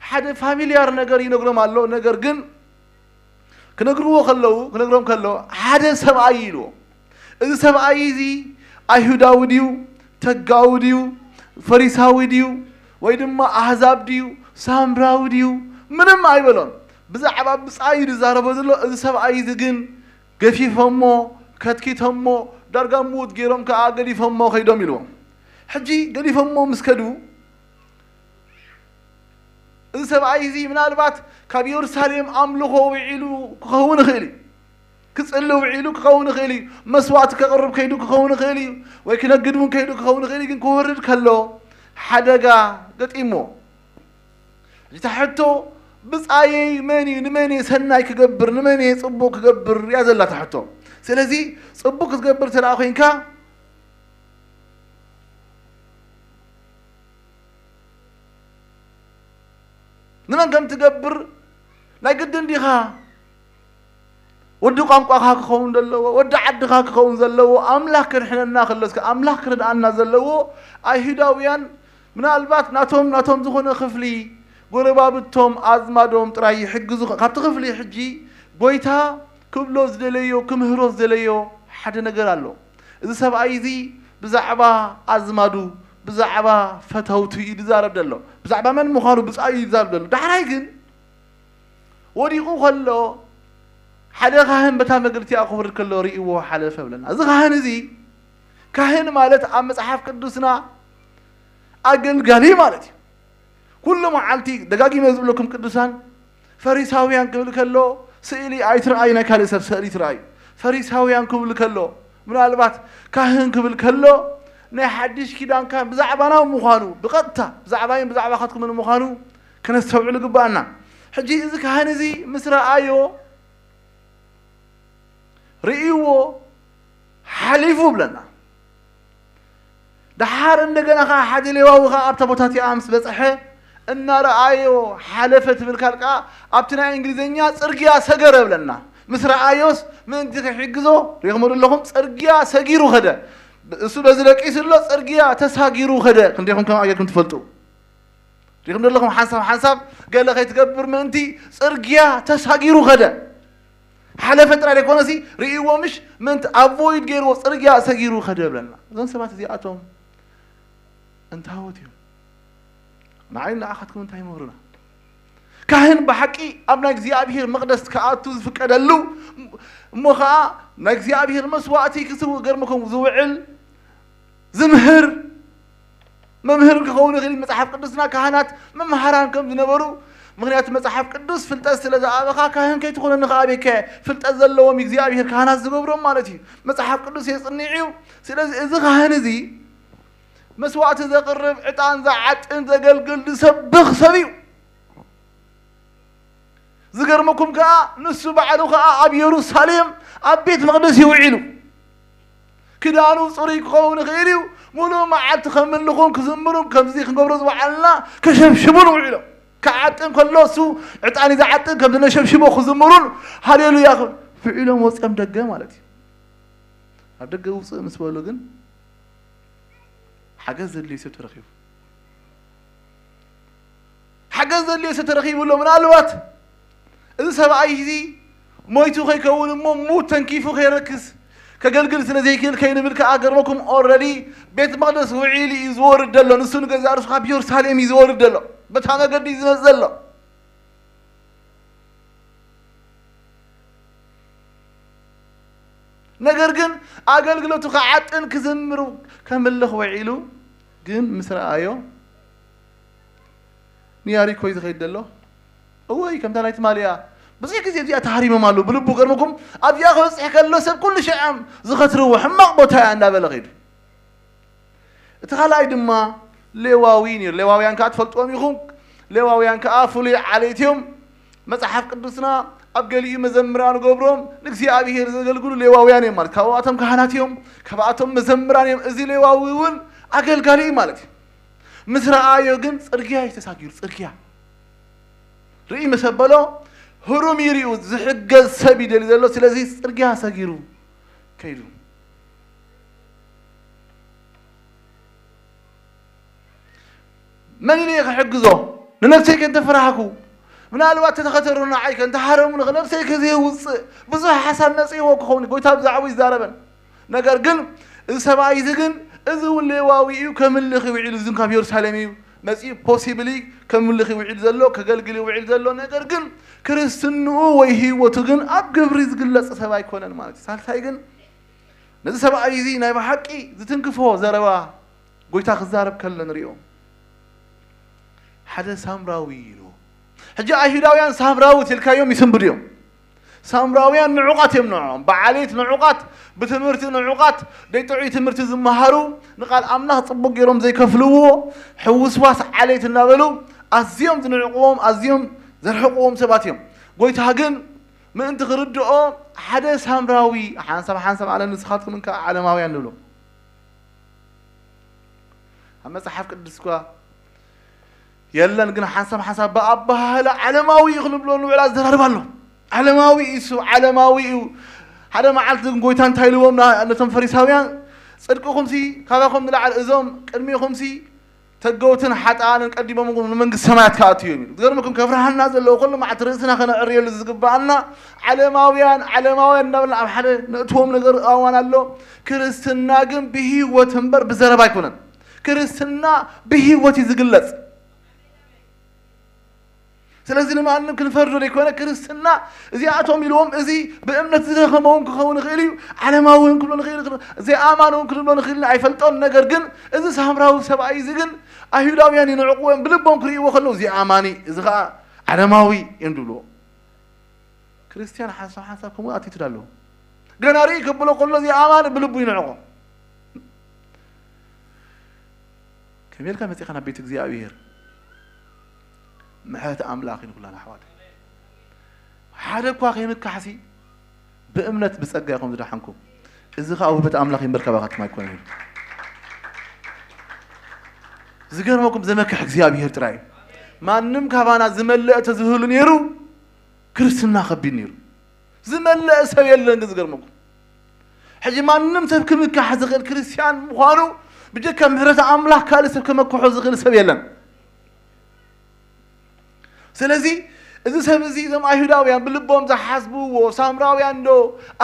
ሓደ ፋሚልያር ነገር ይነግሮም ኣሎ። ነገር ግን ክነግርዎ ከለዉ ክነግሮም ከሎ ሓደ ሰብኣይ ኢልዎ። እዚ ሰብኣይ እዚ ኣይሁዳዊ ድዩ፣ ተጋዊ ድዩ፣ ፈሪሳዊ ድዩ፣ ወይ ድማ ኣህዛብ ድዩ፣ ሳምራዊ ድዩ፣ ምንም ኣይበሎን። ብዛዕባ ብጻዩ ዝዛረቦ ዘሎ። እዚ ሰብኣይ እዚ ግን ገፊፎሞ፣ ከትኪቶሞ፣ ዳርጋ ምዉት ገይሮም ከኣ ገዲፎሞ ከይዶም ኢልዎም። ሕጂ ገዲፎሞ ምስ ከዱ፣ እዚ ሰብኣይ እዚ ምናልባት ካብ የሩሳሌም ኣምልኾ ውዒሉ ክኸውን ይኽእል እዩ። ክጽሊ ውዒሉ ክኸውን ይኽእል እዩ። መስዋዕቲ ከቕርብ ከይዱ ክኸውን ይኽእል እዩ። ወይ ክነግድ እውን ከይዱ ክኸውን ይኽእል እዩ። ግን ክወርድ ከሎ ሓደጋ ገጢሞ። ሕጂ እታ ሕቶ ብጻየይ መን እዩ? ንመን እየ ሰናይ ክገብር? ንመን እየ ጽቡቕ ክገብር? እያ ዘላ እታ ሕቶ። ስለዚ ጽቡቕ ክትገብር እንተ ደኣ ኮይንካ ንመን ከም ትገብር ናይ ግድን ዲኻ? ወዲ ቋንቋኻ ክኸውን ዘለዎ፣ ወዲ ዓድኻ ክኸውን ዘለዎ፣ ኣምላኽ ከድሕነና ከሎ እስከ ኣምላኽ ክረድኣና ዘለዎ። ኣይሁዳውያን ምናልባት ናቶም ናቶም ዝኾነ ክፍሊ ጎረባብቶም ኣዝማዶም ጥራይ ይሕግዙ። ካብቲ ክፍሊ ሕጂ ጎይታ ክብሎ ዝደለዮ ክምህሮ ዝደለዮ ሓደ ነገር ኣሎ። እዚ ሰብኣይ እዚ ብዛዕባ ኣዝማዱ ብዛዕባ ፈተውቱ እዩ ዝዛረብ ዘሎ። ብዛዕባ መን ምዃኑ ብጻዩ እዩ ዝዛረብ ዘሎ። ዳሕራይ ግን ወዲቑ ከሎ ሓደ ካህን በታ መገዲ እቲኣ ክወርድ ከሎ ርእይዎ ሓለፈ ብለና። እዚ ካህን እዚ ካህን ማለት ኣብ መጽሓፍ ቅዱስና ኣገልጋሊ ማለት እዩ። ኩሉ መዓልቲ ደጋጊመ ዝብለኩም ቅዱሳን ፈሪሳውያን ክብል ከሎ ስእሊ ኣይትርኣዩ፣ ናይ ካልእ ሰብ ስእሊ ትርኣዩ። ፈሪሳውያን ክብል ከሎ ምናልባት ካህን ክብል ከሎ ናይ ሓድሽ ኪዳን ካህን ብዛዕባና ምዃኑ ብቐጥታ ብዛዕባይን ብዛዕባኻትኩምን ምዃኑ ክነስተውዕል ግባኣና። ሕጂ እዚ ካህን እዚ ምስ ረኣዮ ርእይዎ ሓሊፉ ብለና። ደሓር እንደገና ኸዓ ሓደ ሌዋዊ ኸዓ ኣብታ ቦታ እቲኣ ምስ በጽሐ እናረኣዮ ሓለፈ ትብል ካል ከኣ ኣብቲ ናይ እንግሊዝኛ ጽርግያ ሰገረ ብለና። ምስ ረኣዮስ ምእንቲ ክሕግዞ ሪኹሞ ኣለኹም ጽርግያ ሰጊሩ ኸደ። እሱ በዚ ደቂሱ ኣሎ ጽርግያ ተሳጊሩ ኸደ። ክንደይኹም ከም ኣየኩም ትፈልጡ? ሪኹም ዘለኹም ሓንሳብ ሓንሳብ ገለ ከይትገብር ምእንቲ ጽርግያ ተሳጊሩ ኸደ። ሓለፈ ጥራይ ዘይኮነሲ ርእይዎ ምሽ ምእንቲ ኣቮይድ ገይርዎ ጽርግያ ሰጊሩ ኸደ ብለና። እዞም ሰባት እዚኣቶም እንታወት እዮም? ንዓይ ንዓኻትኩም እንታይ ይምህሩና? ካህን ብሓቂ ኣብ ናይ እግዚኣብሔር መቕደስ ክኣቱ ዝፍቀደሉ እሞ ኸዓ ናይ እግዚኣብሔር መስዋዕቲ ክስውእ ገርምኩም ዝውዕል ዝምህር መምህር ክኸውን ይኽእል እዩ። መጽሓፍ ቅዱስና ካህናት መምሃራን ከም ዝነበሩ ምክንያቱ መጽሓፍ ቅዱስ ፍልጠት ስለ ዝኣበኻ ካህን ከይትኾነ ንኽኣበይከ ፍልጠት ዘለዎም እግዚኣብሔር ካህናት ዝገብሮም ማለት እዩ። መጽሓፍ ቅዱስ የጽንዕ እዩ። ስለዚ እዚ ካህን እዚ መስዋዕቲ ዘቕርብ ዕጣን ዝዓጥን ዘገልግል ዝሰብኽ ሰብ እዩ። ዝገርመኩም ከኣ ንሱ ባዕሉ ከኣ ኣብ የሩሳሌም ኣብ ቤት መቕደስ ይውዒሉ። ክዳኑ ጽሩይ ክኸውን ይኽእል እዩ። ሙሉእ መዓልቲ ከምልኹን ክዝምሩን ከምዚ ክንገብሮ ዝወዓልና ከሸብሽቡን ውዒሎም። ክዓጥን ከሎ እሱ ዕጣን እዩ ዝዓጥን ከም ዝነሸብሽቦ ክዝምሩን ሃሌሉያ ክብል ውዒሎም ወፂኦም ደገ ማለት እዩ። ኣብ ደገ ውፅእ ምስ በሉ ግን ሓገዝ ዘድልዩ ሰብ ተረኺቡ። ሓገዝ ዘድልዮ ሰብ ተረኺቡ ኣሎ። ምናልባት እዚ ሰብኣይ እዚ ሞይቱ ከይከውን እሞ ሙት ተንኪፉ ከይረክስ ከገልግል ስለ ዘይክእል ከይንብል ከኣ ገርመኩም ኦረዲ ቤት መቕደስ ውዒሉ እዩ ዝወርድ ዘሎ። ንሱ ንገዛእ ርእሱ ካብ ኢየሩሳሌም እዩ ዝወርድ ዘሎ። በታ መገዲ እዩ ዝመጽእ ዘሎ። ነገር ግን ኣገልግሎቱ ክዓጥን ክዝምር ከምልኽ ውዒሉ ግን ምስ ረኣዮ ንያሪኮ እዩ ዝኸይድ ዘሎ። እወይ ከምታ ናይ ትማሊ እያ። ብዙሕ ግዜ እዚኣ ተሃሪሞም ኣለዉ። ብልቡ ገርመኩም ኣብዚኣ ክበፅሕ ከሎ ሰብ ኩሉ ሽዓም ዝኸትርዎ ሕማቕ ቦታ እያ እንዳበለ ኸይዱ። እቲ ካልኣይ ድማ ሌዋዊ ነይሩ። ሌዋውያን ከዓ ትፈልጥዎም ኢኹም። ሌዋውያን ከዓ ፍሉይ ዓሌት እዮም። መጽሓፍ ቅዱስና ኣብ ገሊኡ መዘምራን ገብሮም ንእግዚኣብሔር ዘገልግሉ ሌዋውያን እዮም ማለት ካብኣቶም ካህናት እዮም፣ ካብኣቶም መዘምራን እዮም። እዚ ሌዋዊ እውን ኣገልጋሊ እዩ ማለት እዩ። ምስ ረኣዮ ግን ጽርግያ እዩ ተሳጊሩ። ጽርግያ ርኢ መሰበሎ ህሩም ይሪኡ ዝሕገዝ ሰብ ይደሊ ዘሎ። ስለዚ ጽርግያ ሰጊሩ ከይዱ። መን ኢለ ክሕግዞ? ንነብሰይ ከንተፈራህኩ፣ ምናልባት ተተኸተሩ ንዓይ ከንተሃረሙ፣ ንነብሰይ ከዘየውፅእ ብዙሕ ሓሳብ መፅእዎ ክኸውን። ጎይታ ብዛዕባኡ ይዛረበን። ነገር ግን እዚ ሰብኣይ እዚ ግን እዚ እውን ሌዋዊ እዩ፣ ከምልኽ ይውዒሉ። እዚ ካብ የሩሳሌም እዩ መፂኡ፣ ፖሲብሊ ከምልኽ ይውዒል ዘሎ፣ ከገልግል ይውዒል ዘሎ። ነገር ግን ክርስትንኡ ወይ ህይወቱ ግን ኣብ ግብሪ ዝግለፅ ሰብ ኣይኮነን ማለት እዩ። ሳልሳይ ግን ነዚ ሰብኣይ እዚ ናይ ብሓቂ ዝትንክፎ ዘረባ ጎይታ ክዛረብ ከሎ ንሪኦ። ሓደ ሳምራዊ ኢሉ። ሕጂ ኣይሁዳውያን ሳምራዊ ትልካዮም ይስንብዱ እዮም። ሳምራውያን ንዑቓት እዮም ንዕኦም። ብዓሌት ንዑቓት፣ ብትምህርቲ ንዑቓት፣ ደይ ጥዑይ ትምህርቲ ዝመሃሩ፣ ንቃል ኣምላኽ ጽቡቕ ገይሮም ዘይከፍልዎ፣ ሕውስዋስ ዓሌት እናበሉ ኣዝዮም ዝንዕቕዎም፣ ኣዝዮም ዘርሕቕዎም ሰባት እዮም። ጎይታ ግን ምእንቲ ክርድኦ ሓደ ሳምራዊ ሓንሳብ ሓንሳብ ኣለ ንስኻትኩም እንካ ዓለማውያን ንብሎ። ኣብ መጽሓፍ ቅዱስ እኳ የለን፣ ግን ሓንሳብ ሓንሳብ ብኣበሃህላ ዓለማዊ እዩ ክንብሎ ንውዕል ኣዘራርባ ኣሎ። ዓለማዊ እዩ፣ እሱ ዓለማዊ እዩ። ሓደ መዓልቲ ግን ጎይታ እንታይ ኢልዎም ና-፣ ነቶም ፈሪሳውያን፣ "ጽድቅኹምሲ ካባኹም ንላዕሊ እዞም ቅድሚኹምሲ ተገውትን ሓጥኣንን ቀዲሞም ንመንግስቲ ሰማያት ክኣትዉ እዮም" ኢሉ። ዝገርመኩም ከፍርሃና ዘለዎ ኩሉ መዓልቲ ርእስና ከነዕርየሉ ዝግብኣና ዓለማውያን፣ ዓለማውያን እናበልና ኣብ ሓደ ነእትዎም ነገር እዋን ኣሎ። ክርስትና ግን ብህይወት እምበር ብዘረባ ኣይኮነን። ክርስትና ብህይወት እዩ ዝግለጽ። ስለዚ ንማንም ክንፈርዶ ዘይኮነ፣ ክርስትና እዚኣቶም ኢልዎም፣ እዚ ብእምነት ዝደኸመ እውን ክኸውን ይኽእል እዩ፣ ዓለማዊ እውን ክብሎ ንኽእል፣ ዘይኣማኒ እውን ክንብሎ ንኽእል፣ ኣይፈልጦን። ነገር ግን እዚ ሳምራዊ ሰብኣይ እዚ ግን ኣይሁዳውያን ይንዕቕዎ እዮም፣ ብልቦም ክርእይዎ ከለዉ፣ እዚ ኣማኒ፣ እዚ ኸዓ ዓለማዊ እዮም ዝብልዎ። ክርስትያን ሓንሳብ ሓንሳብ ከምኡ ኣቲቱድ ኣለዎ። ገና ርኢ ክብሎ ከሎ፣ እዚ ኣማኒ ብልቡ ይንዕቖ። ከመይ ኢልካ መጺኻ ናብ ቤት እግዚኣብሔር? ምሕረት ኣምላኽ እዩ ንኩላና ኣሕዋተይ። ሓደ እኳ ከይምካሕሲ ብእምነት ብጸጋ ኢኹም ዝደሓንኩም። እዚ ኸኣ ውህበት ኣምላኽ እምበር ካባኻትኩም ኣይኮነን። ዝገርመኩም ዘመክሕ እግዚኣብሔር ጥራይ እዩ። ማንም ካባና ዝመለአ ተዝህሉ ነይሩ ክርስትና ከቢድ ነይሩ። ዝመለአ ሰብ የለን። ግን ዝገርመኩም ሕጂ ማንም ሰብ ክምካሕ ዝኽእል ክርስትያን ምዃኑ ብጀካ ምሕረት ኣምላኽ ካልእ ሰብ ከመክሖ ዝኽእል ሰብ የለን። ስለዚ እዚ ሰብ እዚ እዞም ኣይሁዳውያን ብልቦም ዝሓስብዎ ሳምራውያን ዶ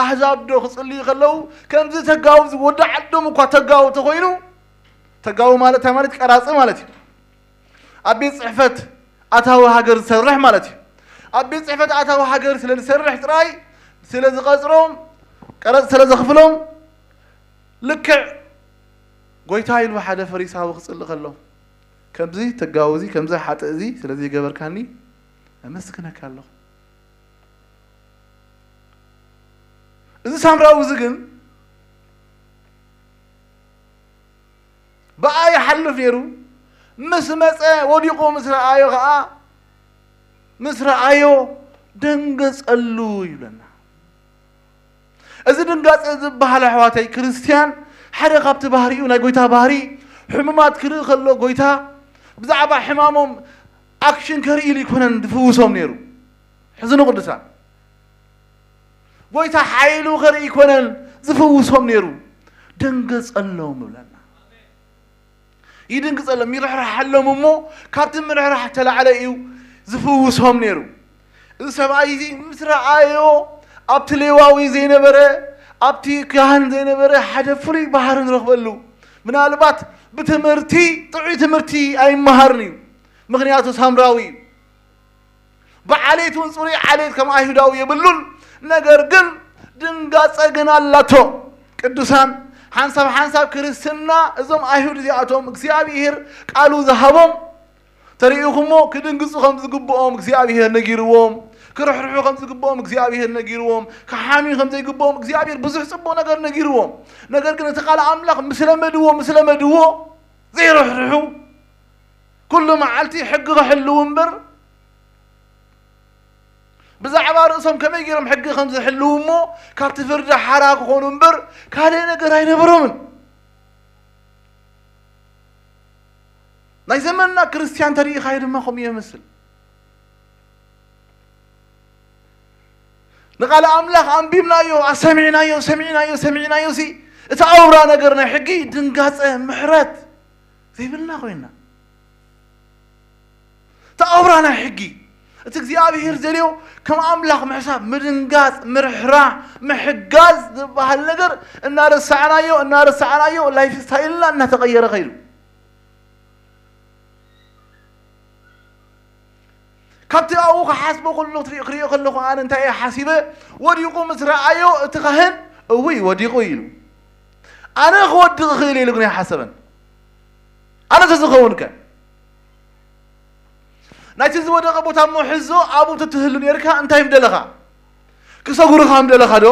ኣህዛብ ዶ ክጽልዩ ከለዉ ከምዚ ተጋው ዝወዲ ዓዶም እኳ ተጋው ተኾይኑ ተጋው ማለት እንታይ ማለት ቀራጺ ማለት እዩ። ኣብ ቤት ጽሕፈት ኣታዊ ሃገር ዝሰርሕ ማለት እዩ። ኣብ ቤት ጽሕፈት ኣታዊ ሃገር ስለ ዝሰርሕ ጥራይ ስለ ዝቐጽሮም ቀረጽ ስለ ዘኽፍሎም ልክዕ ጎይታ ኢሉ ሓደ ፈሪሳዊ ክጽሊ ከሎ ከምዚ ተጋውዚ ከምዚ ሓጥእ እዚ ስለዚ ይገበርካኒ ኣመስግነካ ኣለኹ። እዚ ሳምራዊ እዚ ግን ብኣ ይሓልፍ ነይሩ። ምስ መጸ ወዲቑ ምስ ረኣዮ ኸዓ ምስ ረኣዮ ደንገጸሉ ይብለና። እዚ ድንጋጸ ዝበሃል ኣሕዋተይ ክርስትያን ሓደ ካብቲ ባህሪኡ ናይ ጎይታ ባህሪ ሕሙማት ክርኢ ከሎ ጎይታ ብዛዕባ ሕማሞም ኣክሽን ከርኢ ኢሉ ይኮነን ዝፍውሶም ነይሩ። ሕዝኑ ቅዱሳን ጎይታ ሓይሉ ከርኢ ይኮነን ዝፍውሶም ነይሩ። ደንገጸሎም ይብለና። ይድንግጸሎም ይርሕርሓሎም እሞ ካብቲ ምርሕራሕ ተላዕለ እዩ ዝፍውሶም ነይሩ። እዚ ሰብኣይ እዚ ምስ ረኣዮ ኣብቲ ሌዋዊ ዘይነበረ ኣብቲ ካህን ዘይነበረ ሓደ ፍሉይ ባህሪ ንረኽበሉ። ምናልባት ብትምህርቲ ጥዑይ ትምህርቲ ኣይመሃርን እዩ። ምኽንያቱ ሳምራዊ እዩ። ብዓሌት እውን ፅሩይ ዓሌት ከም ኣይሁዳዊ የብሉን። ነገር ግን ድንጋጸ ግን ኣላቶ። ቅዱሳን፣ ሓንሳብ ሓንሳብ ክርስትና፣ እዞም ኣይሁድ እዚኣቶም እግዚኣብሔር ቃሉ ዝሃቦም ተሪኢኹሞ ክድንግጹ ከም ዝግብኦም እግዚኣብሔር ነጊርዎም፣ ክርሕርሑ ከም ዝግብኦም እግዚኣብሔር ነጊርዎም፣ ክሓምዩ ከም ዘይግብኦም እግዚኣብሔር ብዙሕ ጽቡቕ ነገር ነጊርዎም። ነገር ግን እቲ ቃል ኣምላኽ ምስ ለመድዎ፣ ምስ ለመድዎ ዘይርሕርሑ፣ ኩሉ መዓልቲ ሕጊ ክሕልዉ እምበር፣ ብዛዕባ ርእሶም ከመይ ገይሮም ሕጊ ከም ዝሕልዉ እሞ ካብቲ ፍርዲ ሓራ ክኾኑ እምበር ካልእ ነገር ኣይነበሮምን። ናይ ዘመንና ክርስትያን ተሪኢኻዮ ድማ ከምኡ ይመስል። ንቃል ኣምላኽ ኣንቢብናዮ፣ ኣሰሚዕናዮ፣ ሰሚዕናዮ፣ ሰሚዕናዮ ሲ እቲ ኣውራ ነገር ናይ ሕጊ ድንጋጸ፣ ምሕረት ዘይብልና ኮይና። እቲ ኣውራ ናይ ሕጊ፣ እቲ እግዚኣብሔር ዘልዮ ከም ኣምላኽ ምሕሳብ፣ ምድንጋጽ፣ ምርሕራ፣ ምሕጋዝ ዝበሃል ነገር እናረሳዕናዮ፣ እናረሳዕናዮ ላይፍ ስታይልና እናተቐየረ ከይዱ። ካብቲ ኣብኡ ክሓስቦ ከሎ ትሪኦ፣ ክሪኦ ከለኹ ኣነ እንታይ እየ ሓሲበ? ወዲቑ ምስ ረኣዮ እቲ ካህን፣ "እውይ ወዲቑ" ኢሉ። ኣነ ክወድቕ እኽእል ኢሉ ግን ኣይሓሰበን። ኣነ ተዝኸውን ከ? ናይቲ ዝወደቐ ቦታ እሞ ሕዞ ኣብኡ ተትህሉ ነርካ እንታይ ምደለኻ? ክሰጉርኻ ምደለኻ ዶ?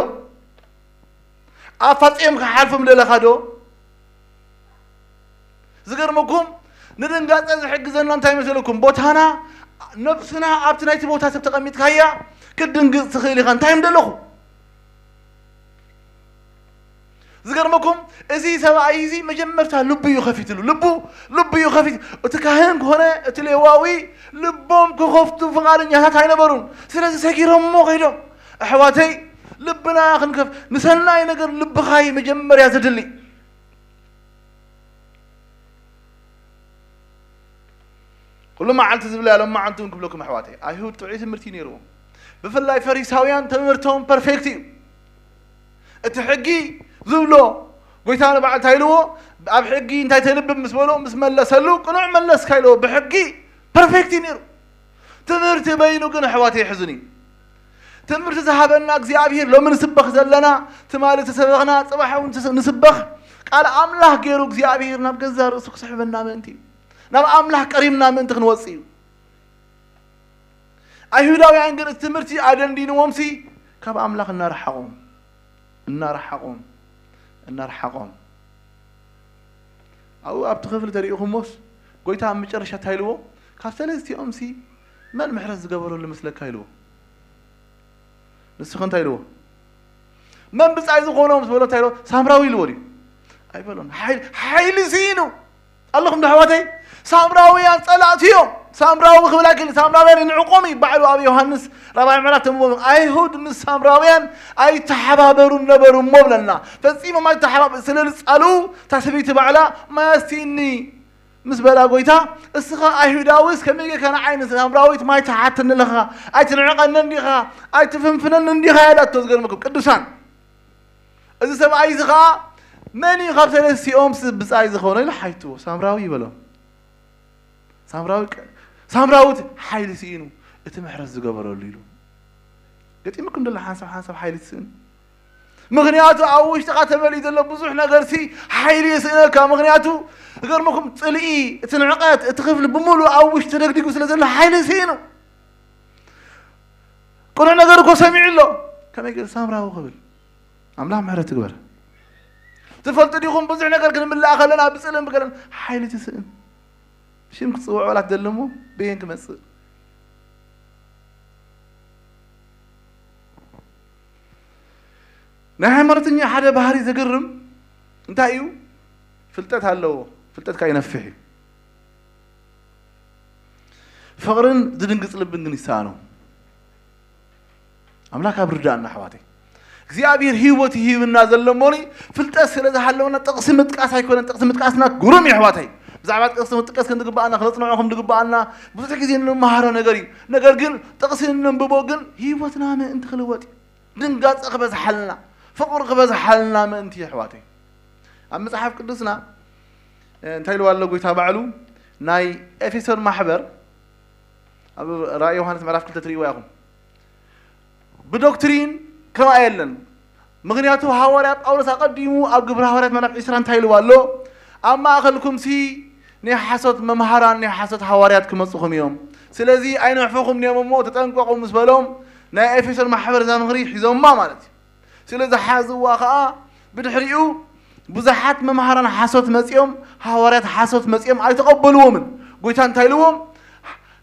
ኣፋጺኦም ክሓልፉ ምደለኻ ዶ? ዝገርመኩም፣ ንድንጋጸ ዝሕግዘና እንታይ መሰለኩም? ቦታና፣ ነብስና ኣብቲ ናይቲ ቦታ ሰብ ተቐሚጥካያ ክትድንግጽ ትኽእል ኢኻ። እንታይ ምደለኹ? ዝገርመኩም፣ እዚ ሰብኣይ እዚ መጀመርታ ልቡ እዩ ከፊትሉ። ልቡ፣ ልቡ እዩ ከፊት። እቲ ካህን ኮነ እቲ ሌዋዊ ልቦም ክኸፍቱ ፍቓደኛታት ኣይነበሩን። ስለዚ ሰጊሮሞ ከይዶም። ኣሕዋተይ፣ ልብና ክንከፍ-፣ ንሰናይ ነገር ልብኻ እዩ መጀመርያ ዘድሊ። ኩሉ መዓልቲ ዝብላ ሎም መዓልቲ እውን ክብለኩም ኣሕዋተይ፣ ኣይሁድ ጥዑይ ትምህርቲ እዩ ነይርዎም። ብፍላይ ፈሪሳውያን ትምህርቶም ፐርፌክት እዩ። እቲ ሕጊ ዝብሎ ጎይታ ንባዕሉ እንታይ ኢልዎ? ኣብ ሕጊ እንታይ ተንብብ ምስ በሎ፣ ምስ መለሰሉ፣ ቅኑዕ መለስካ ኢልዎ። ብሕጊ ፐርፌክት እዩ ነይሩ። ትምህርቲ በይኑ ግን ኣሕዋተይ የሕዝን እዩ። ትምህርቲ ዝሃበና እግዚኣብሔር ሎሚ ንስበኽ ዘለና፣ ትማሊ ዝተሰበኽና፣ ጽባሕ እውን ትስ-፣ ንስበኽ ቃል ኣምላኽ ገይሩ እግዚኣብሔር ናብ ገዛ ርእሱ ክስሕበና ምእንቲ እዩ። ናብ ኣምላኽ ቀሪብና ምእንቲ ክንወጽእ እዩ። ኣይሁዳውያን ግን እቲ ትምህርቲ ኣደንዲንዎምሲ ካብ ኣምላኽ እናረሓቖም፣ እናረሓቖም፣ እናረሓቖም። ኣብኡ ኣብቲ ክፍሊ ተሪኢኹሞስ ጎይታ ኣብ መጨረሻ እንታይ ኢልዎ? ካብ ሰለስቲኦምሲ መን ምሕረት ዝገበረሉ መስለካ ኢልዎ። ንስኸ እንታይ ኢልዎ? መን ብጻይ ዝኾኖ ምስ በሎ እንታይ ኢልዎ? ሳምራዊ ኢልዎ ድዩ? ኣይበሎን። ሓይል-፣ ሓይሊ ስኢኑ። ኣለኹም ዶ ኣሕዋተይ? ሳምራውያን ጸላእቲ እዮም። ሳምራዊ ክብል ኣይክእል። ሳምራውያን ይንዕቆም እዩ። ባዕሉ ኣብ ዮሃንስ ራብዓይ ምዕራፍ ተንብቦ፣ ኣይሁድ ምስ ሳምራውያን ኣይተሓባበሩን ነበሩ እሞ ብለና። ፈጺሞም ኣይተሓባበ-፣ ስለ ዝጻልኡ እታ ሰበይቲ ባዕላ ማይ ኣስቲኒ ምስ በላ ጎይታ፣ እስኻ ኣይሁዳዊስ ከመይ ጌርካ ንዓይ ንሳምራዊት ማይ ትሓተኒ ኣለኻ? ኣይትንዕቐንን ዲኻ? ኣይትፍንፍነንን ዲኻ? ኢላቶ። ዝገርመኩም ቅዱሳን፣ እዚ ሰብኣይ እዚ ኸዓ መን እዩ ካብ ሰለስቲኦም ስ-፣ ብጻይ ዝኾነ ኢሉ ሓይትዎ። ሳምራዊ ይበሎ። ሳምራዊ ቀ-፣ ሳምራዊት ሓይሊ ስኢኑ እቲ ምሕረት ዝገበረሉ ኢሉ። ገጢሙኩም ደሎ ሓንሳብ ሓንሳብ ሓይሊ ትስእን። ምኽንያቱ ኣብ ውሽጥኻ ተመሊኡ ዘሎ ብዙሕ ነገርሲ ሓይሊ የስእነካ። ምኽንያቱ ዝገርመኩም ጽልኢ፣ እቲ ንዕቀት፣ እቲ ክፍሊ ብምሉእ ኣብ ውሽጢ ተደግዲጉ ስለ ዘሎ ሓይሊ ስኢኑ። ቅኑዕ ነገር እኮ ሰሚዑ ኣሎ። ከመይ ገይሩ ሳምራዊ ክብል? ኣምላኽ ምሕረት ትግበር። ትፈልጡ ዲኹም ብዙሕ ነገር ክንምልኣ ከለና ብጽልእን ብገለን ሓይሊ ትስእን። ሽም ክጽውዑ ላት ዘለሞ በየን ክመጽእ? ናይ ሃይማኖተኛ ሓደ ባህሪ ዘገርም እንታይ እዩ? ፍልጠት ኣለዎ። ፍልጠት ከኣ ይነፍሕ እዩ። ፍቕርን ዝድንግጽ ልብን ግን ይሰኣኖ። ኣምላኽ ኣብ ርዳእና ኣሕዋተይ። እግዚኣብሔር ህይወት ይህብና ዘሎ እሞኒ ፍልጠት ስለ ዝሃለወና ጥቕሲ ምጥቃስ ኣይኮነን። ጥቕሲ ምጥቃስና ግሩም እዩ ኣሕዋተይ። ብዛዕባ ጥቕሲ ምጥቃስ ከም ዝግብኣና፣ ክነጽንዖ ከም ዝግብኣና ብዙሕ ግዜ እንመሃሮ ነገር እዩ። ነገር ግን ጥቕሲ እነንብቦ ግን ህይወትና ምእንቲ ክልወጥ እዩ። ድንጋጸ ክበዝሓልና፣ ፍቕሪ ክበዝሓልና ምእንቲ እዩ ኣሕዋተይ። ኣብ መጽሓፍ ቅዱስና፣ እ፣ እንታይ ኢልዋ ኣሎ ጎይታ ባዕሉ? ናይ ኤፌሶን ማሕበር ኣብ ራእይ ዮሃንስ ምዕራፍ ክልተ ትርእይዋ ኢኹም። ብዶክትሪን ከምኣ የለን፣ ምኽንያቱ ሃዋርያ ጳውሎስ ኣቐዲሙ ኣብ ግብረ ሃዋርያት ምዕራፍ ዕስራ እንታይ ኢልዋ ኣሎ? ኣብ ማእኸልኩምሲ ናይ ሓሶት መምሃራን ናይ ሓሶት ሃዋርያት ክመጹኹም እዮም። ስለዚ ኣይንሕፈኹም እዮም እሞ ተጠንቀቑ ምስ በሎም ናይ ኤፌሶን ማሕበር እዛ ምኽሪ ሒዞማ ማለት እዩ። ስለዚ ሓዝዋ ኸኣ ብድሕሪኡ ብዙሓት መምሃራን ሓሶት መጺኦም ሃዋርያት ሓሶት መጺኦም ኣይተቐበልዎምን። ጎይታ እንታይ ኢልዎም?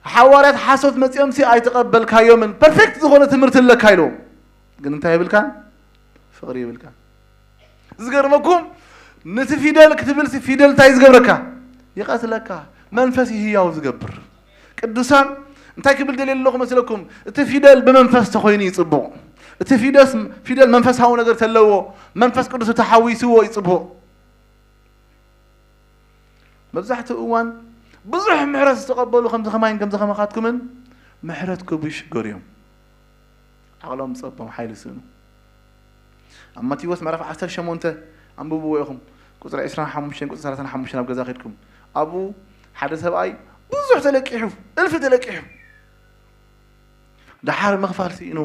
ሃዋርያት ሓሶት መጺኦም ሲ ኣይተቐበልካዮምን ፐርፌክት ዝኾነ ትምህርቲ ኣለካ ኢልዎም። ግን እንታይ የብልካን? ፍቕሪ የብልካን። ዝገርመኩም ነቲ ፊደል ክትብል ሲ ፊደል እንታይ ዝገብረካ? ይቐትለካ። መንፈስ ህያው ዝገብር። ቅዱሳን እንታይ ክብል ደልየ ኣለኹ መስለኩም? እቲ ፊደል ብመንፈስ ተኾይኑ ይጽቡቕ። እቲ ፊደስ ፊደል መንፈሳዊ ነገር ተለዎ መንፈስ ቅዱስ ተሓዊስዎ ይጽቡቕ። መብዛሕትኡ እዋን ብዙሕ ምሕረት ዝተቐበሉ ከምዚ ከማይን ከምዚ ከማኻትኩምን ምሕረት ክቡ ይሽገሩ እዮም። ዓቕሎም ጸቦም ሓይሊ ስእኑ። ኣብ ማቴዎስ ምዕራፍ ዓሰርተ ሸሞንተ ኣንብብዎ ኢኹም። ቁጽሪ ዕስራን ሓሙሽተን ቁጽሪ ሰላሳን ሓሙሽተን ኣብ ገዛ ከድኩም ኣብኡ ሓደ ሰብኣይ ብዙሕ ተለቂሑ፣ እልፊ ተለቂሑ፣ ደሓር ምኽፋል ስኢኑ።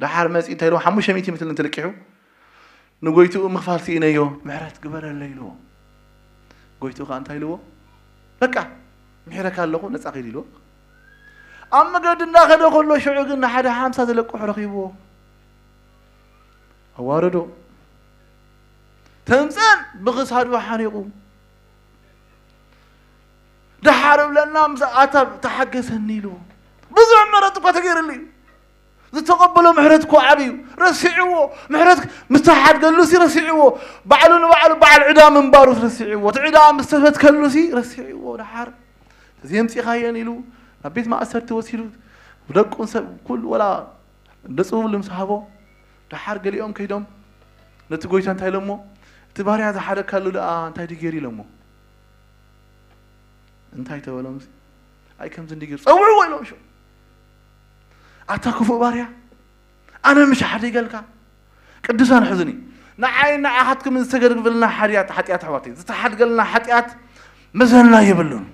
ደሓር መጺኡ እንታይ ኢልዎ? ሓሙሽተ ሚእቲ ምስል እንተለቂሑ ንጎይትኡ ምኽፋል ስኢነዮ ምሕረት ግበረለይ ኢልዎ። ጎይትኡ ከዓ እንታይ ኢልዎ? በቃ ምሒረካ ኣለኹ ነጻ ኺድ ኢልዎ። ኣብ መገዲ እንዳኸደ ከሎ ሽዑ ግን ንሓደ ሓምሳ ዝለቅሑ ረኺብዎ። ኣዋረዶ ተምፀን ብኽሳዱ ሓኒቑ ደሓር እብለና ምስ ኣታ ተሓገሰኒ ኢልዎ። ብዙሕ ምሕረት እኳ ተገይርሉ እዩ። ዝተቐበሎ ምሕረት እኮ ዓብዩ ረሲዕዎ። ምሕረት ምስ ተሓድገሉ ሲ ረሲዕዎ። ባዕሉ ንባዕሉ በዓል ዕዳ ምንባሩስ ረሲዕዎ። እቲ ዕዳ ምስ ተፈትከሉ ሲ ረሲዕዎ። ደሓር እዚ የምፂኻየን ኢሉ ናብ ቤት ማእሰርቲ ወሲዱ ደቁን ሰብ ኩሉ ወላ ደፅውሉ ምስ ሃቦ ደሓር ገሊኦም ከይዶም ነቲ ጎይታ እንታይ ኢሎሞ? እቲ ባርያ ዝሓደካሉ ደኣ እንታይ ድገይሩ ኢሎሞ? እንታይ ተበሎም? ኣይ ከምዚ እንዲ ገይሩ ጸውዕዎ ኢሎም ሽዑ። ኣታ ክፉእ ባርያ ኣነ ምሽ ሓዲገልካ ቅዱሳን ሕዝኒ ንዓይ ንዓኻትኩም ዝተገድግብልና ሓጢኣት ሓጢኣት ኣሕዋተይ ዝተሓድገልና ሓጢኣት መዘና የብሉን።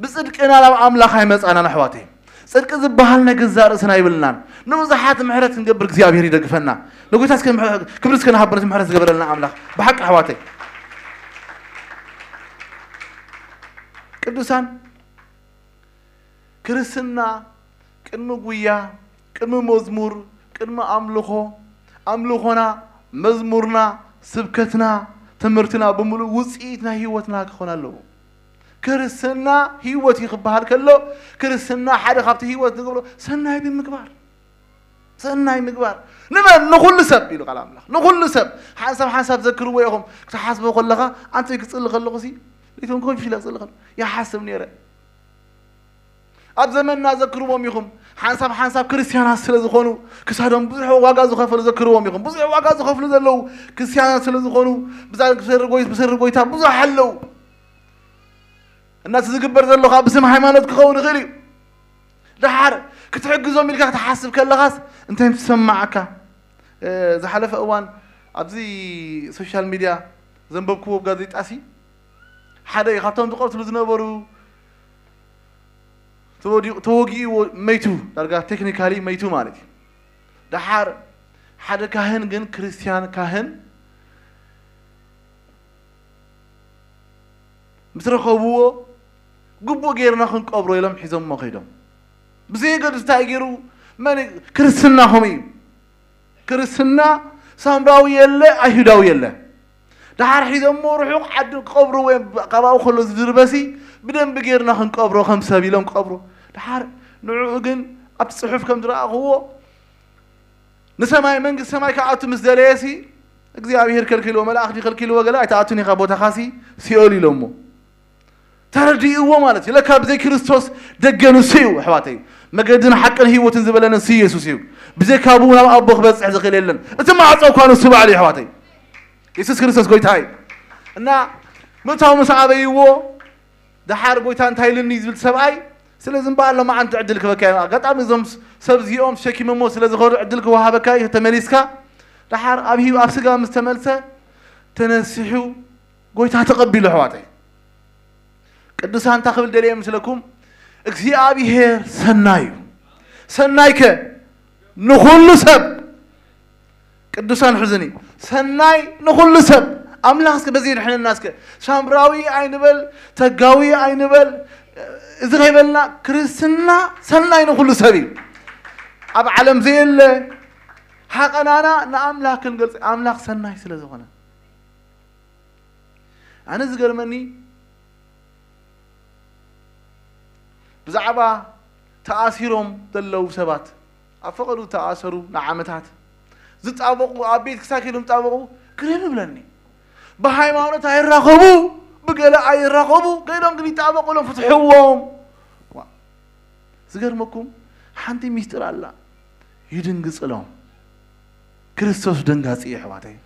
ብጽድቅና ናብ ኣምላኽ ኣይመጻእናን ኣሕዋተይ። ጽድቂ ዝበሃል ናይ ገዛእ ርእስና የብልናን። ንብዙሓት ምሕረት ክንገብር እግዚኣብሔር ይደግፈና። ንጎይታ እስከ ምሕ- ክብሪ እስከ ንሃቦ ነቲ ምሕረት ዝገበረልና ኣምላኽ ብሓቂ ኣሕዋተይ። ቅዱሳን ክርስትና ቅድሚ ጉያ፣ ቅድሚ መዝሙር፣ ቅድሚ ኣምልኾ፣ ኣምልኾና፣ መዝሙርና፣ ስብከትና፣ ትምህርትና ብምሉእ ውፅኢት ናይ ህይወትና ክኾን ኣለዎ። ክርስትና ህይወት እዩ ክበሃል ከሎ ክርስትና ሓደ ካብቲ ህይወት ንገብሮ ሰናይ ብምግባር ሰናይ ምግባር ንመን ንኹሉ ሰብ ኢሉ ቃል ኣምላኽ ንኹሉ ሰብ ሓንሳብ ሓንሳብ ዘክርዎ ኢኹም ክትሓስቦ ከለኻ ኣንተ ክፅሊ ከለኹ ሲ ለይቶም ኮንፊ ኢለ ክፅሊ ከለኹ ይሓስብ ነይረ ኣብ ዘመንና ዘክርዎም ኢኹም ሓንሳብ ሓንሳብ ክርስትያናት ስለ ዝኾኑ ክሳዶም ብዙሕ ዋጋ ዝኸፈሉ ዘክርዎም ኢኹም ብዙሕ ዋጋ ዝኸፍሉ ዘለዉ ክርስትያናት ስለ ዝኾኑ ብዛ ብሰሪ ጎይ- ብሰሪ ጎይታ ብዙሕ ኣለዉ እና እቲ ዝግበር ዘሎ ከዓ ብስም ሃይማኖት ክኸውን ይኽእል እዩ ደሓር ክትሕግዞም ኢልካ ክትሓስብ ከለኻስ እንታይ ትሰማዓካ ዝሓለፈ እዋን ኣብዚ ሶሻል ሚድያ ዘንበብክዎ ጋዜጣ ሲ ሓደ እዩ ካብቶም ዝቐትሉ ዝነበሩ ተወዲቑ- ተወጊኡ መይቱ ዳርጋ ቴክኒካሊ መይቱ ማለት እዩ ደሓር ሓደ ካህን ግን ክርስትያን ካህን ምስ ረኸብዎ ግቡእ ጌርና ክንቀብሮ ኢሎም ሒዞሞ ከይዶም ብዘየገድስ እንታይ ገይሩ መን ክርስትና ከምኡ እዩ ክርስትና ሳምራዊ የለ ኣይሁዳዊ የለ ደሓር ሒዞሞ ርሑቕ ዓዲ ክቐብሩ ወይ ካብኡ ከሎ ዝድርበሲ ብደንቢ ጌርና ክንቀብሮ ከም ሰብ ኢሎም ቀብሩ ደሓር ንዕኡ ግን ኣብቲ ፅሑፍ ከም ዝረኣኽዎ ንሰማይ መንግስቲ ሰማይ ክኣቱ ምስ ደለየሲ እግዚኣብሔር ከልኪልዎ መላእኽቲ ከልኪልዎ ገለ ኣይትኣቱን ኢኻ ቦታኻሲ ሲኦል ኢሎሞ ተረዲእዎ ማለት እዩ ለካ ብዘይ ክርስቶስ ደገ ንሱ እዩ ኣሕዋተይ መገድን ሓቅን ህይወትን ዝበለነ ንሱ ኢየሱስ እዩ ብዘይካ ብኡ ናብ ኣቦ ክበፅሕ ዝኽእል የለን እቲ ማዕፆ እኳ ንሱ ባዕሉ እዩ ኣሕዋተይ የሱስ ክርስቶስ ጎይታ እዩ እና ምእታው ምስ ኣበይዎ ደሓር ጎይታ እንታይ ኢልኒ ዝብል ሰብኣይ ስለዚ እምበኣር ሎማዓንቲ ዕድል ክበካ እዩ ኣጋጣሚ እዞም ሰብ እዚኦም ሸኪሞሞ ስለ ዝኸዱ ዕድል ክወሃበካ እዩ ተመሊስካ ደሓር ኣብ ሂብ ኣብ ስጋ ምስ ተመልሰ ተነሲሑ ጎይታ ተቐቢሉ ኣሕዋተይ ቅዱሳን እንታይ ክብል ደልየ ምስለኩም እግዚኣብሄር ሰናይ እዩ ሰናይከ ንኹሉ ሰብ ቅዱሳን ሕዝኒ ሰናይ ንኹሉ ሰብ ኣምላኽ እስከ በዚ የድሕነና። እስከ ሳምራዊ ኣይንበል፣ ተጋዊ ኣይንበል፣ እዚ ከይበልና ክርስትና ሰናይ ንኹሉ ሰብ እዩ። ኣብ ዓለም ዘየለ ሃቐናና ንኣምላኽ ክንገልጽ፣ ኣምላኽ ሰናይ ስለ ዝኾነ። ኣነ ዝገርመኒ ብዛዕባ ተኣሲሮም ዘለዉ ሰባት፣ ኣብ ፈቐዱ ተኣሰሩ ንዓመታት፣ ዝጣበቑ፣ ኣብ ቤት ክሳብ ከይዶም ዝጣበቑ ግርም ይብለኒ። ብሃይማኖት ኣይራኸቡ፣ ብገለ ኣይራኸቡ፣ ከይዶም ግን ይጣበቑ ኢሎም ፍትሕዎም። ዋ፣ ዝገርመኩም ሓንቲ ሚስጥር ኣላ። ይድንግጽሎም። ክርስቶስ ደንጋጺ እዩ ኣሕዋተይ።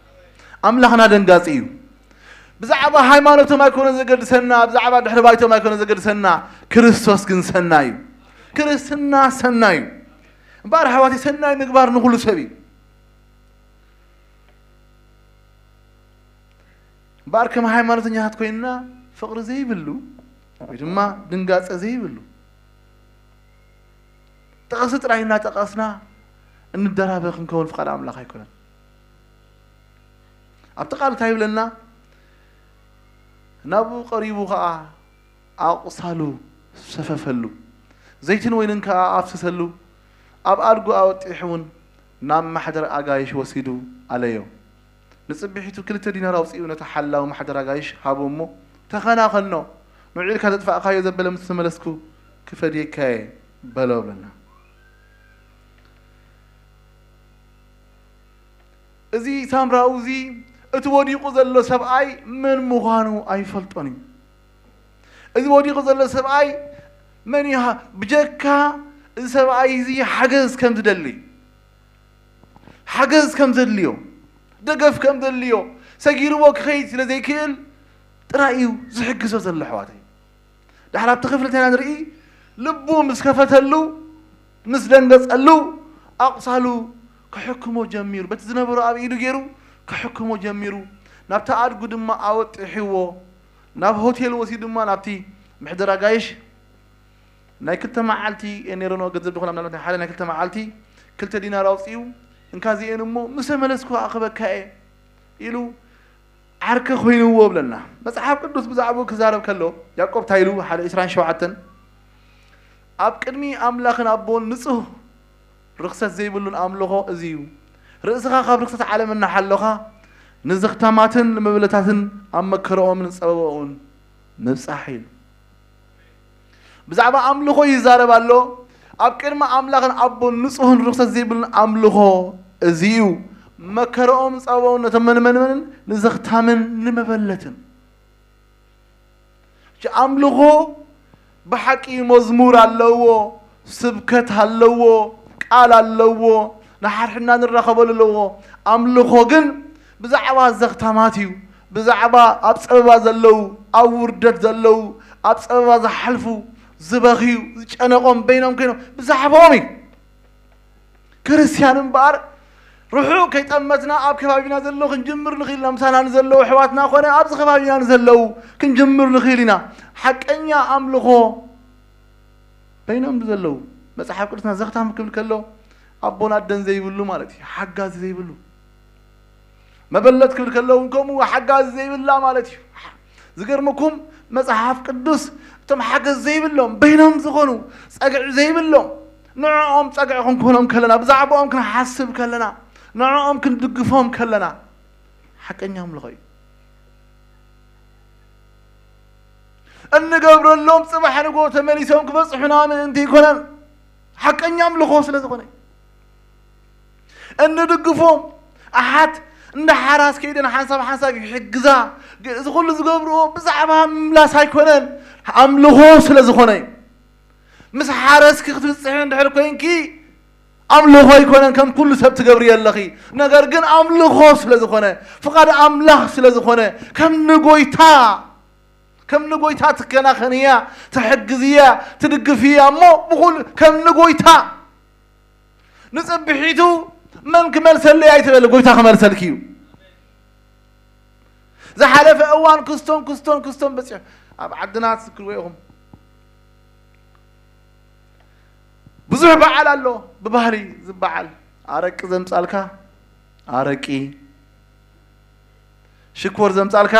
ኣምላኽና ደንጋጺ እዩ። ብዛዕባ ሃይማኖቶም ኣይኮነ ዘገድሰና፣ ብዛዕባ ድሕሪ ባይቶም ኣይኮነ ዘገድሰና፣ ክርስቶስ ግን ሰናይ እዩ። ክርስትና ሰናይ እዩ። እምበኣር ኣሕዋተይ ሰናይ ምግባር ንኹሉ ሰብ እዩ። እምበኣር ከም ሃይማኖተኛታት ኮይንና ፍቕሪ ዘይብሉ ወይ ድማ ድንጋጸ ዘይብሉ ጥቕሲ ጥራይ እናጠቐስና እንደራበ ክንከውን ፍቓድ ኣምላኽ ኣይኮነን። ኣብቲ ቃል እንታይ ይብለና? ናብኡ ቀሪቡ ኸኣ ኣቑሳሉ ሰፈፈሉ፣ ዘይትን ወይንን ከኣ ኣፍሰሰሉ፣ ኣብ ኣድጉ ኣወጢሑ እውን ናብ ማሕደር ኣጋይሽ ወሲዱ ኣለዮ። ንጽብሒቱ ክልተ ዲናር ኣውጺኡ ነቲ ሓላዊ ማሕደር ኣጋይሽ ሃቦ እሞ፣ "ተኸናኸኖ፣ ንዑ ኢልካ ዘጥፋእካዮ ዘበለ ምስ ተመለስኩ ክፈድየካ እየ" በሎ ብለና። እዚ ሳምራዊ እዚ እቲ ወዲቑ ዘሎ ሰብኣይ መን ምዃኑ ኣይፈልጦን እዩ። እዚ ወዲቑ ዘሎ ሰብኣይ መን እዩ? ብጀካ እዚ ሰብኣይ እዚ ሓገዝ ከም ዝደሊ፣ ሓገዝ ከም ዘድልዮ፣ ደገፍ ከም ዘድልዮ፣ ሰጊርዎ ክኸይድ ስለ ዘይክእል ጥራይ እዩ ዝሕግዞ ዘሎ ኣሕዋተይ። ድሓር ኣብቲ ክፍሊ እንታይ ኢና ንርኢ? ልቡ ምስ ከፈተሉ፣ ምስ ደንገጸሉ፣ ኣቑሳሉ ክሕክሞ ጀሚሩ። በቲ ዝነበሮ ኣብ ኢዱ ገይሩ ክሕክሞ ጀሚሩ። ናብቲ ኣድጉ ድማ ኣወጢሕዎ። ናብ ሆቴል ወሲዱ ድማ ናብቲ ምሕደር ኣጋይሽ ናይ ክልተ መዓልቲ እየ ነይረ፣ ገንዘብ ዝኾነ ምናልባት ናይ ሓደ ናይ ክልተ መዓልቲ ክልተ ዲናር ኣውፂኡ፣ "እንካ እዚኤን እሞ ምስ ተመለስኩ ኣኽበካ እየ" ኢሉ ዓርከ ኮይንዎ ብለና። መጽሓፍ ቅዱስ ብዛዕባኡ ክዛረብ ከሎ፣ ያዕቆብ እንታይ ኢሉ? ሓደ ዕስራን ሸውዓተን፣ "ኣብ ቅድሚ ኣምላኽን ኣቦን ንጹህ ርኽሰት ዘይብሉን ኣምልኾ እዚ እዩ። ርእስኻ ካብ ርኽሰት ዓለም እናሓለኻ፣ ንዘኽታማትን ንመበለታትን ኣብ መከረኦምን ጸበባኦምን ምብጻሕ" ኢሉ። ብዛዕባ ኣምልኾ ይዛረብ ኣሎ። "ኣብ ቅድሚ ኣምላኽን ኣቦን ንጹህን ርኽሰት ዘይብሉን ኣምልኾ እዚ እዩ። መከረኦም ጸበባኦም ነቶም መንመንመንን ንዘኽታምን ንመበለትን።" እቲ ኣምልኾ ብሓቂ መዝሙር ኣለዎ፣ ስብከት ኣለዎ፣ ቃል ኣለዎ፣ ንሓድሕድና ንራኸበሉ ኣለዎ። ኣምልኾ ግን ብዛዕባ ዘኽታማት እዩ፣ ብዛዕባ ኣብ ጸበባ ዘለዉ፣ ኣብ ውርደት ዘለዉ፣ ኣብ ጸበባ ዝሓልፉ፣ ዝበኽዩ፣ ዝጨነቖም፣ በይኖም ኮይኖም ብዛዕባኦም እዩ። ክርስትያን እምበኣር ርሑቕ ከይጠመትና ኣብ ከባቢና ዘለዉ ክንጅምር ንኽእል ኢና። ምሳና ንዘለዉ ኣሕዋትና ኮነ ኣብዚ ከባቢና ንዘለዉ ክንጅምር ንኽእል ኢና። ሓቀኛ ኣምልኾ በይኖም ንዘለዉ፣ መጽሓፍ ቅዱስና ዘኽታም ክብል ከሎ ኣቦን ኣደን ዘይብሉ ማለት እዩ። ሓጋዚ ዘይብሉ። መበለት ክብል ከሎ እውን ከምኡ ሓጋዚ ዘይብላ ማለት እዩ። ዝገርመኩም መጽሓፍ ቅዱስ እቶም ሓገዝ ዘይብሎም በይኖም ዝኾኑ ጸግዒ ዘይብሎም ንዕኦም ጸግዒ ክንኮኖም ከለና፣ ብዛዕባኦም ክንሓስብ ከለና፣ ንዕኦም ክንድግፎም ከለና ሓቀኛ ኣምልኾ እዩ። እንገብረሎም ጽባሕ ንግሆ ተመሊሶም ክበጽሑና ምእንቲ ኣይኮነን፣ ሓቀኛ ኣምልኾ ስለ ዝኾነ። እንድግፎም ኣሓት እንደ ሓራስ ከይደን ሓንሳብ ሓንሳብ ይሕግዛ። ግ-፣ እዚ ኩሉ ዝገብርዎ ብዛዕባ ምምላስ ኣይኮነን፣ ኣምልኾ ስለ ዝኾነ እዩ። ምስ ሓረስኪ ክትብጽሒ እንድሕር ኮይንኪ ኣምልኾ ኣይኮነን ከም ኩሉ ሰብ ትገብርዮ ኣለኺ። ነገር ግን ኣምልኾ ስለ ዝኾነ፣ ፍቓድ ኣምላኽ ስለ ዝኾነ፣ ከም ንጎይታ፣ ከም ንጎይታ ትከናኸንያ፣ ትሕግዝያ፣ ትድግፍያ እሞ ብኹሉ ከም ንጎይታ ንጽብሒቱ መን ክመልሰለይ ኣይትበል፣ ጎይታ ክመልሰልኪ እዩ። ዝሓለፈ እዋን ክስቶን ክስቶን ክስቶን በጺሑ ኣብ ዓድና ትዝክርዎ ኢኹም። ብዙሕ በዓል ኣሎ፣ ብባህሊ ዝበዓል ኣረቂ ዘምጻልካ፣ ኣረቂ፣ ሽኮር ዘምጻልካ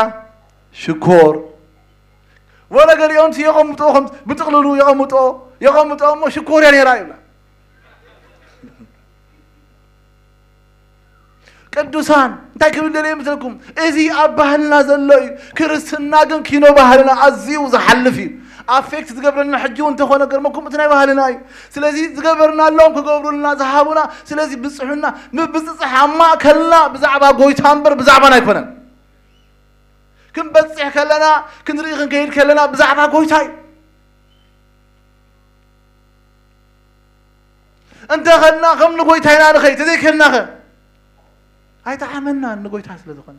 ሽኮር። ወለ ገሊኦም የቐምጦ፣ ከም ብጥቕልሉ የቐምጦ፣ የቐምጦ እሞ ሽኮር እያ ነይራ ይብላ። ቅዱሳን እንታይ ክብል ደልየ ይመስለኩም? እዚ ኣብ ባህልና ዘሎ እዩ። ክርስትና ግን ኪኖ ባህልና ኣዝዩ ዝሓልፍ እዩ። ኣፌክት ዝገብረልና ሕጂ እውን እንተኾነ ገርመኩም እቲ ናይ ባህልና እዩ። ስለዚ ዝገበርናሎም ክገብሩልና ዝሃቡና፣ ስለዚ ብጽሑና ምብጽጻሕ ኣብ ማእከልና ብዛዕባ ጎይታ እምበር ብዛዕባና ኣይኮነን። ክንበጽሕ ከለና፣ ክንርኢ ክንከይድ ከለና ብዛዕባ ጎይታ እዩ። እንተ ኸድና ከም ንጎይታ ኢና ንኸይድ፣ ተዘይከድናኸ ኣይጠዓመናን ንጎይታ ስለ ዝኾነ።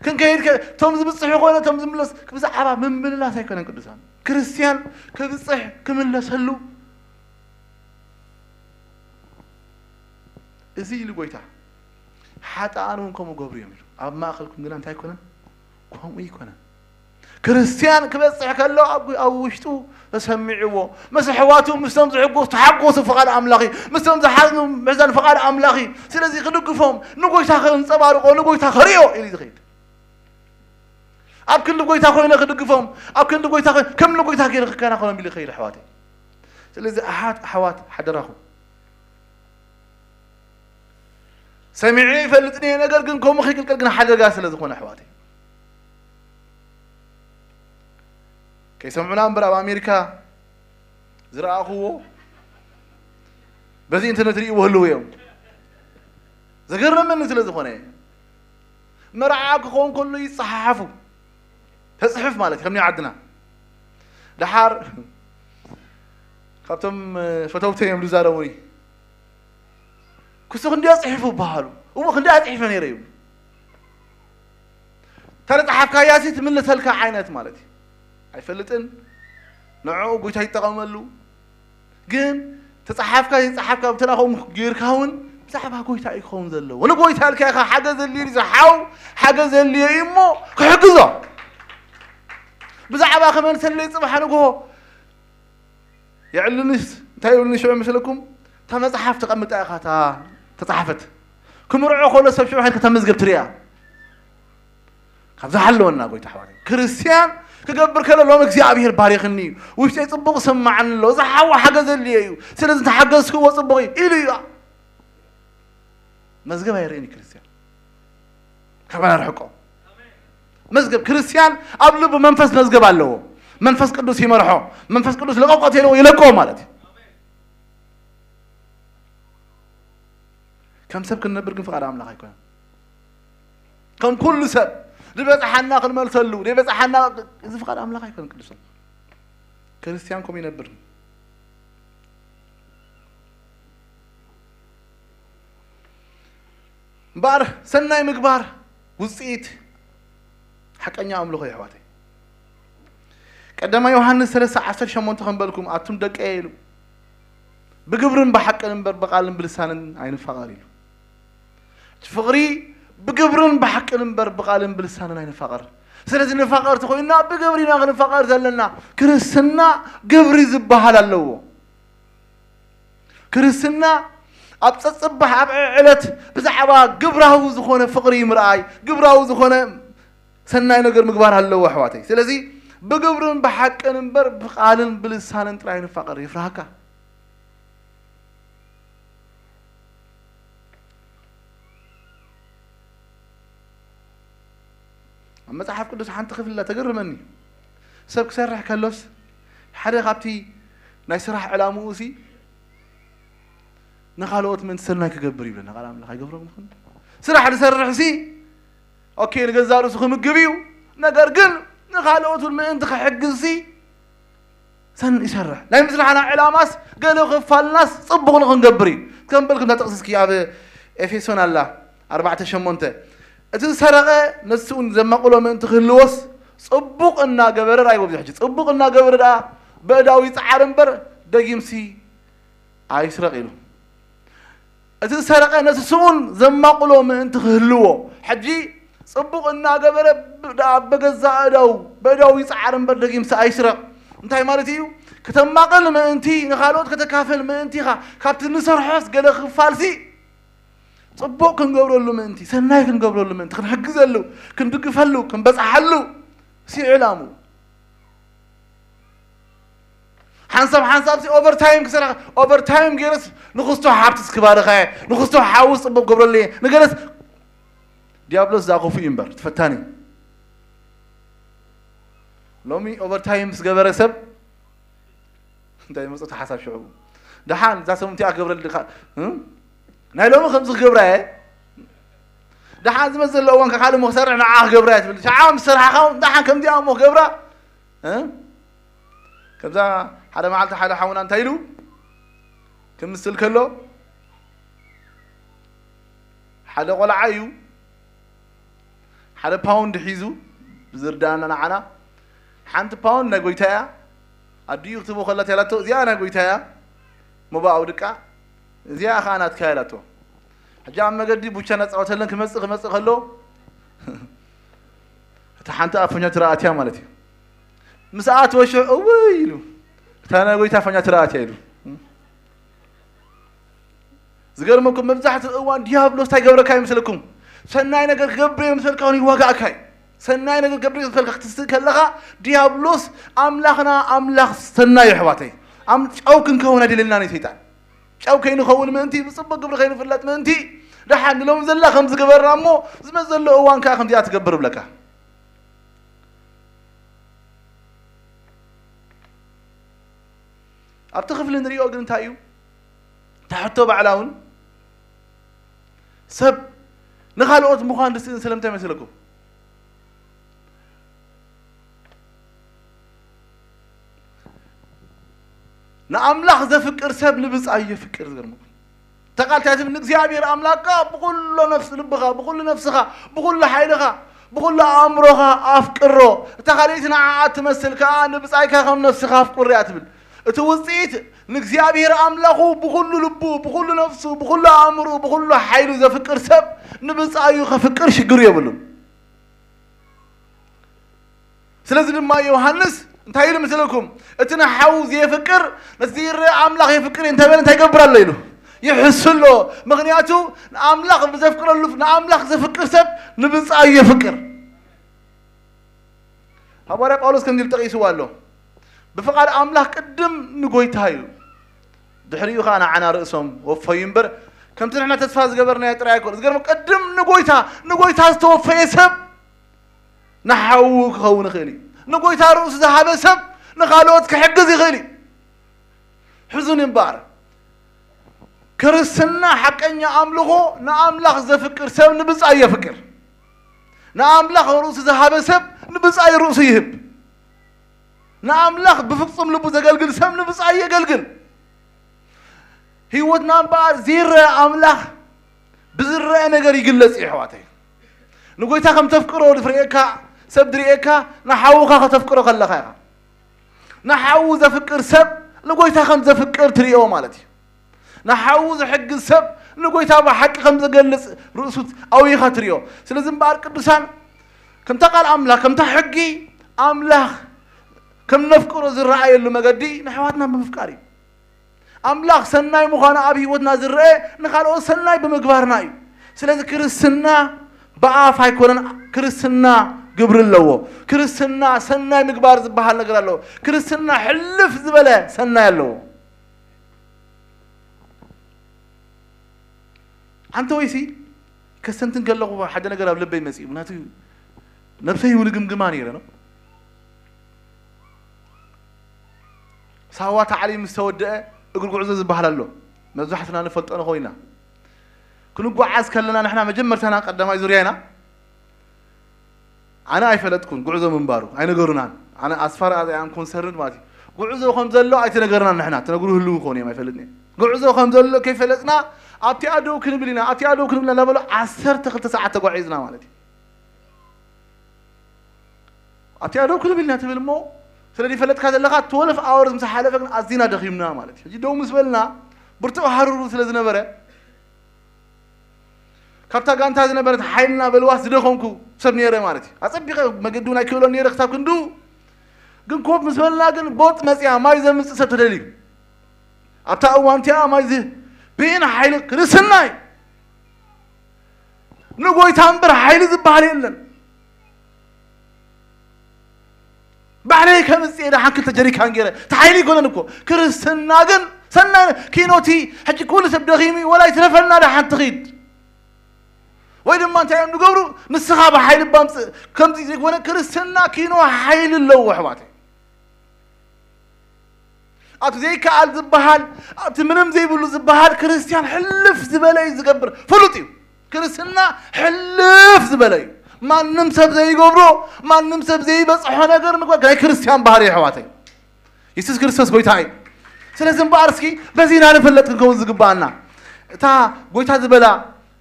ክንከይድ ከ-፣ እቶም ዝብጽሑ ኾነ እቶም ዝምለስ ብዛዕባ ምምልላስ ኣይኮነን ቅዱሳን። ክርስትያን ክብጽሕ ክምለሰሉ እዚ ኢሉ ጎይታ። ሓጥኣን እውን ከምኡ ገብሩ እዮም ኢሉ። ኣብ ማእከልኩም ግና እንታይ ኣይኮነን? ከምኡ ኣይኮነን። ክርስትያን ክበጽሕ ከሎ ኣብ፣ ኣብ ውሽጡ ተሰሚዕዎ፣ ምስ ኣሕዋቱ፣ ምስቶም ዝሕጎሱ ተሓጎሱ ፍቓድ ኣምላኽ እዩ፣ ምስቶም ዝሓዝኑ ምሕዛን ፍቓድ ኣምላኽ እዩ። ስለዚ ክድግፎም፣ ንጎይታ ከንጸባርቆ፣ ንጎይታ ከርእዮ ኢሉ ዝኸይድ። ኣብ ክንዲ ጎይታ ኮይነ ክድግፎም፣ ኣብ ክንዲ ጎይታ ኮይነ፣ ከም ንጎይታ ገይረ ክከናኸኖም ኢሉ ይኸይድ ኣሕዋተይ። ስለዚ ኣሓት ኣሕዋት ሓደራኹም። ሰሚዐ ይፈልጥን እየ፣ ነገር ግን ከምኡ ከይቅልቀል ግን ሓደጋ ስለ ዝኾነ ኣሕዋተይ። ከይሰምዑና እምበር ኣብ ኣሜሪካ ዝረኣኽዎ በዚ ኢንተርነት ርእይዎ ህልው እዮም። ዘገረመኒ ስለ ዝኾነ መርዓ ክኸውን ከሎ ይጸሓሓፉ። ተጽሕፍ ማለት እዩ፣ ከም ናይ ዓድና። ደሓር ካብቶም ፈተውተይ እዮም ዝዛረቡኒ። ክሱ ክንዲኣ ጽሒፉ ይበሃሉ። እሞ ክንዲኣ ጽሒፈ ነይረ እዩ። እታ ዝጸሓፍካያሲ ትምልሰልካ ዓይነት ማለት እዩ። ኣይፈልጥን። ንዕኡ ጎይታ ይጠቐመሉ። ግን ተጻሓፍካ ዘይጸሓፍካ ብተላኸም ጌርካ እውን ብዛዕባ ጎይታ እዩ ክኸውን ዘለዎ። ንጎይታ ኢልካ ኢኻ ሓገዝ ዘድልዮ እዩ ዝሓው፣ ሓገዝ ዘድልዮ እዩ እሞ ክሕግዞ። ብዛዕባ ክመልሰለይ ጽባሕ ንግሆ የዕልንስ እንታይ ይብልኒ ሽዑ መስለኩም? እታ መጽሓፍ ተቐምጣ ኢኻ እታ ተጻሓፈት። ክምርዖ ከሎ ሰብ ሽዑ ሓይልካ እታ መዝገብ ትሪኣ። ካብ ዝሃለወና ጎይታ ኣሕዋተይ። ክርስትያን ክገብር ከሎ ሎም እግዚኣብሔር ባሪኽኒ እዩ። ውሽጠይ ጽቡቕ ይስምዓኒ ኣሎ። እዚ ሓው ሓገዝ ዘድልዮ እዩ። ስለዚ እንተሓገዝክዎ ጽቡቕ እዩ ኢሉ እዩ። መዝገብ ኣይርእን እዩ ክርስትያን። ካባና ርሕቆ። መዝገብ ክርስትያን ኣብ ልቡ መንፈስ መዝገብ ኣለዎ። መንፈስ ቅዱስ ይመርሖ። መንፈስ ቅዱስ ለቀቆ ተይልዎ ይለቆ ማለት እዩ። ከም ሰብ ክንነብር ግን ፍቓድ ኣምላኽ ኣይኮነን። ከም ኩሉ ሰብ ዝበጽሓና ክንመልሰሉ፣ ዘይበጽሓና፣ እዚ ፍቓድ ኣምላኽ ኣይኮነን ቅዱሳን። ክርስትያን ከምኡ ይነብር። እምበኣር ሰናይ ምግባር ውጽኢት ሓቀኛ ኣምልኾ እዩ ኣሕዋተይ። ቀዳማይ ዮሃንስ ሰለስተ ዓሰርተ ሸሞንተ ከም በልኩም ኣቱም ደቀየ ኢሉ ብግብርን ብሓቅን እምበር ብቓልን ብልሳንን ኣይንፋቐር ኢሉ። እቲ ፍቕሪ ብግብርን ብሓቅን እምበር ብቓልን ብልሳንን ኣይንፋቐር። ስለዚ ንፋቐር ተኾይንና ብግብሪ ኢና ክንፋቐር ዘለና። ክርስትና ግብሪ ዝበሃል ኣለዎ። ክርስትና ኣብ ጸጽባሕ ኣብ ዕለት ብዛዕባ ግብራዊ ዝኾነ ፍቕሪ ምርኣይ፣ ግብራዊ ዝኾነ ሰናይ ነገር ምግባር ኣለዎ ኣሕዋተይ። ስለዚ ብግብርን ብሓቅን እምበር ብቓልን ብልሳንን ጥራይ ንፋቐር። ይፍርሃካ። ኣብ መጽሓፍ ቅዱስ ሓንቲ ክፍሊ ተገርመኒ። ሰብ ክሰርሕ ከሎስ ሓደ ካብቲ ናይ ስራሕ ዕላምኡ ሲ ንኻልኦት ምእንቲ ሰናይ ክገብር ይብለና ቃል ኣምላኽ። ኣይገብሮም ይኹን ስራሕ ዝሰርሕ ሲ ኦኬ ንገዛእ ርእሱ ክምግብ እዩ። ነገር ግን ንኻልኦት እውን ምእንቲ ክሕግዝ ሲ ሰን ይሰርሕ። ናይ ምስራሕና ዕላማስ ገለ ክፋልናስ ጽቡቕ ንኽንገብር እዩ። ከም በልኩም እታ ጥቕሲ እስኪ ኣብ ኤፌሶን ኣላ ኣርባዕተ ሸሞንተ። እቲ ዝሰረቐ ነሱ እውን ዘማቕሎ ምእንቲ ክህልዎስ ጽቡቕ እናገበረ ርኣይዎ። ኣብዚ ሕጂ ጽቡቕ እናገበረ ደኣ በእዳዊ ይጽዓር እምበር ደጊምሲ ኣይስረቕ ኢሉ። እቲ ዝሰረቐ ነቲ ስኡን ዘማቕሎ ምእንቲ ክህልዎ፣ ሕጂ ጽቡቕ እናገበረ ብ-፣ ደኣ በገዛእ እዳው፣ በእዳው ይጽዓር እምበር ደጊምሲ ኣይስረቕ። እንታይ ማለት እዩ? ከተማቕል ምእንቲ፣ ንኻልኦት ከተካፍል ምእንቲ ኢኻ። ካብቲ ንሰርሖስ ገለ ክፋልሲ ጽቡቕ ክንገብረሉ ምእንቲ፣ ሰናይ ክንገብረሉ ምእንቲ፣ ክንሕግዘሉ፣ ክንድግፈሉ፣ ክንበጽሓሉ፣ ሲ ዕላሙ። ሓንሳብ ሓንሳብ ሲ ኦቨርታይም ክሰርሕ፣ ኦቨርታይም ገይረስ ንኽስቶ ሃብትስ ክባርኸ፣ ንኽስቶ ሓውስ ጽቡቕ ክገብረሉ እየ፣ ንገለስ ዲያብሎስ ዝኣኸፉ እዩ እምበር፣ ተፈታኒ። ሎሚ ኦቨርታይም ምስ ገበረ ሰብ እንታይ መጽእ ሓሳብ ሽዑ። ደሓን እዛ ሰሙን እቲኣ ክገብረል ድኻ? እም? ናይ ሎሚ ከምዚ ክገብራ እየ። ደሓን ዝመጽእ ዘሎ እዋን ካልእ እሞ ክሰርሕ ንዓ ክገብራ እየ ትብል። ሸዓ ምስ ሰርሓኻ እውን ደሓን ከምዚኣ እሞ ክገብራ። እም? ከምዛ ሓደ መዓልቲ ሓደ ሓውና እንታይ ኢሉ? ክምስል ከሎ ሓደ ቆልዓ እዩ። ሓደ ፓውንድ ሒዙ ብዝርዳእና ንዓና ሓንቲ ፓውንድ ናይ ጎይታ እያ። ኣዲኡ ክትቦ ከላ ተላቶ እዚኣ ናይ ጎይታ እያ። ሞባእ ኣውድቃ እዚኣ ኸዓ ናትካ ኢላቶ። ሕጂ ኣብ መገዲ ቡቻ እናጻወተለን ክመጽእ ክመጽእ ከሎ እታ ሓንቲ ኣፈኛ ትረኣትያ ማለት እዩ። ምስ ኣተወ ሽዑ እውይ ኢሉ እታ ናይ ጎይታ ኣፈኛ ትረኣትያ ኢሉ። ዝገርመኩም መብዛሕትኡ እዋን ዲያብሎስ እንታይ ገብረካ ይመስለኩም? ሰናይ ነገር ክገብር ይመስለካ ይዋጋእካ እዩ። ሰናይ ነገር ክገብር ይመስለካ ክትስእ ከለኻ ዲያብሎስ ኣምላኽና ኣምላኽ ሰናይ እዩ ኣሕዋተይ። ኣም ጨው ክንከውን ኣይደለናን እዩ ሰይጣን። ጨው ከይንኸውን ምእንቲ ብጽቡቕ ግብሪ ከይንፍለጥ ምእንቲ ደሓን ንሎም ዘላ ከም ዝገበርና እሞ ዝመዘሎ እዋን ከኣ ከምዚኣ ትገብር ብለካ። ኣብቲ ክፍሊ ንሪኦ ግን እንታይ እዩ? እታ ሕቶ ባዕላ እውን ሰብ ንኻልኦት ምዃን ዝስእን ስለምንታይ መሰለኩም? ንኣምላኽ ዘፍቅር ሰብ ንብጻዩ የፍቅር። ዝገርመኩም ተቓልታይ ትብል ንእግዚኣብሔር ኣምላኽካ ብኹሎ ነፍስ ልብኻ ብኹሉ ነፍስኻ ብኹሉ ሓይልኻ ብኹሉ ኣእምሮኻ ኣፍቅሮ። እታ ካልኣይቲ ንዓኣ ትመስል ከኣ ንብጻይካ ከም ነፍስኻ ኣፍቅርያ ትብል። እቲ ውጽኢት ንእግዚኣብሔር ኣምላኹ ብኹሉ ልቡ ብኹሉ ነፍሱ ብኹሉ ኣእምሩ ብኹሉ ሓይሉ ዘፍቅር ሰብ ንብጻዩ ከፍቅር ሽግር የብሉን። ስለዚ ድማ ዮሃንስ እንታይ ኢሉ ምስለኩም? እቲ ንሓዉ ዘየፍቅር ነቲ ዘይረአ ኣምላኽ የፍቅር እዩ እንተበለ እንታይ ይገብር ኣሎ ኢሉ ይሕሱ ኣሎ። ምኽንያቱ ንኣምላኽ ብዘፍቅረሉ ንኣምላኽ ዘፍቅር ሰብ ንብጻዩ የፍቅር። ሃዋርያ ጳውሎስ ከምዚ ኢሉ ጠቒስዎ ኣሎ። ብፍቓድ ኣምላኽ ቅድም ንጎይታ እዩ፣ ድሕሪኡ ኸዓ ንዓና ርእሶም ወፈዩ እምበር ከምቲ ንሕና ተስፋ ዝገበርናዮ ጥራይ ኣይኮነ። ዝገርም ቅድም ንጎይታ ንጎይታ ዝተወፈየ ሰብ ንሓዉ ክኸውን ይኽእል እዩ። ንጎይታ ርእሱ ዝሃበ ሰብ ንኻልኦት ክሕግዝ ይኽእል እዩ። ሕዙን እምበኣር ክርስትና ሓቀኛ ኣምልኾ ንኣምላኽ ዘፍቅር ሰብ ንብጻይ የፍቅር። ንኣምላኽ ርእሱ ዝሃበ ሰብ ንብጻይ ርእሱ ይህብ። ንኣምላኽ ብፍጹም ልቡ ዘገልግል ሰብ ንብጻይ የገልግል። ህይወትና እምበኣር ዘይረአ ኣምላኽ ብዝረአ ነገር ይግለጽ እዩ ኣሕዋተይ። ንጎይታ ከም ተፍቅሮ ዝርእየካ ሰብ ዝርእየካ ንሓውኻ ከተፍቅሮ ከለኻ ኢኻ። ንሓዉ ዘፍቅር ሰብ ንጎይታ ከም ዘፍቅር ትርእዮ ማለት እዩ። ንሓዉ ዝሕግዝ ሰብ ንጎይታ ብሓቂ ከም ዘገልጽ ርእሱ ኣውይኻ ትርእዮ። ስለዚ እምበኣር ቅዱሳን ከምታ ቃል ኣምላኽ ከምታ ሕጊ ኣምላኽ ከም ነፍቅሮ ዝረኣየሉ መገዲ ንኣሕዋትና ብምፍቃር እዩ። ኣምላኽ ሰናይ ምዃኑ ኣብ ህይወትና ዝረአ ንኻልኦት ሰናይ ብምግባርና እዩ። ስለዚ ክርስትና ብኣፍ ኣይኮነን፣ ክርስትና ግብሪ ኣለዎ። ክርስትና ሰናይ ምግባር ዝበሃል ነገር ኣለዎ። ክርስትና ሕልፍ ዝበለ ሰናይ ኣለዎ። ኣንተ ወይሲ ከስተንትን ከለኹ ሓደ ነገር ኣብ ልበይ መጺኡ። ምክንያቱ ነብሰይ ውልግምግማ ነይረ ነው። ሳዋ ታዕሊም ምስ ተወደአ እግሪ ጉዕዞ ዝበሃል ኣሎ። መብዛሕትና ንፈልጦ ንኾይና። ክንጓዓዝ ከለና ንሕና መጀመርታና ቀዳማይ ዙርያ ኢና። ኣነ ኣይፈለጥኩን ጉዕዞ ምንባሩ፣ ኣይነገሩናን። ኣነ ኣስፋር ኣዘ ኣም ኮንሰርንድ ማለት እዩ። ጉዕዞ ከም ዘሎ ኣይተነገርናን ንሕና፣ ተነግሩ ህልው ክኾኑ እዮም ኣይፈልጥን እየ። ጉዕዞ ከም ዘሎ ከይፈለጥና ኣብቲኣ ደው ክንብል ኢና፣ ኣብቲኣ ደው ክንብል እናበሉ ዓሰርተ ክልተ ሰዓት ተጓዒዝና ማለት እዩ። ኣብቲኣ ደው ክንብል ኢና ትብል እሞ ስለ ዘይፈለጥካ ዘለኻ ትወልፍ ኣወርስ ምስ ሓለፈ ግን ኣዚና ደኺምና ማለት እዩ። ሕጂ ደው ምስ በልና ብርቱዕ ሃሩሩ ስለ ዝነበረ ካብታ ጋንታ ዝነበረት ሓይልና በልዋስ ዝደኸምኩ ሰብ ነይረ ማለት እዩ። ኣጸቢቐ መገዲ እውን ኣይክእሎን ነይረ ክሳብ ክንዱ ግን ኮፍ ምስ በልና ግን ቦጥ መጽያ ማይ ዘምጽእ ሰብ ተደልዩ ኣብታ እዋን እቲኣ ማይ ዝ ብኢን ሓይሊ ክርስትና እዩ። ንጎይታ እምበር ሓይሊ ዝበሃል የለን። ባዕለይ ከምፅእ ደሓን ክልተ ጀሪካን ገይረ፣ እቲ ሓይሊ ኣይኮነን እኮ። ክርስትና ግን ሰናይ ኪኖቲ። ሕጂ ኩሉ ሰብ ደኺሙ፣ ወላ ይትረፈና ደሓን ትኺድ። ወይ ድማ እንታይ እዮም ዝገብሩ? ንስኻ ብሓይሊ ባምፅእ። ከምዚ ዘይኮነ፣ ክርስትና ኪኖ ሓይሊ ኣለዎ ኣሕዋተይ። ኣብቲ ዘይከኣል ዝበሃል፣ ኣብቲ ምንም ዘይብሉ ዝበሃል ክርስቲያን ሕልፍ ዝበለ እዩ ዝገብር። ፍሉጥ እዩ። ክርስትና ሕልፍ ዝበለ እዩ። ማንም ሰብ ዘይገብሮ፣ ማንም ሰብ ዘይበፅሖ ነገር ምግባር ናይ ክርስቲያን ባህሪ እዩ ኣሕዋተይ። የሱስ ክርስቶስ ጎይታ እዩ። ስለዚ እምበኣር እስኪ በዚ ኢና ንፍለጥ ክንከውን ዝግባኣና። እታ ጎይታ ዝበላ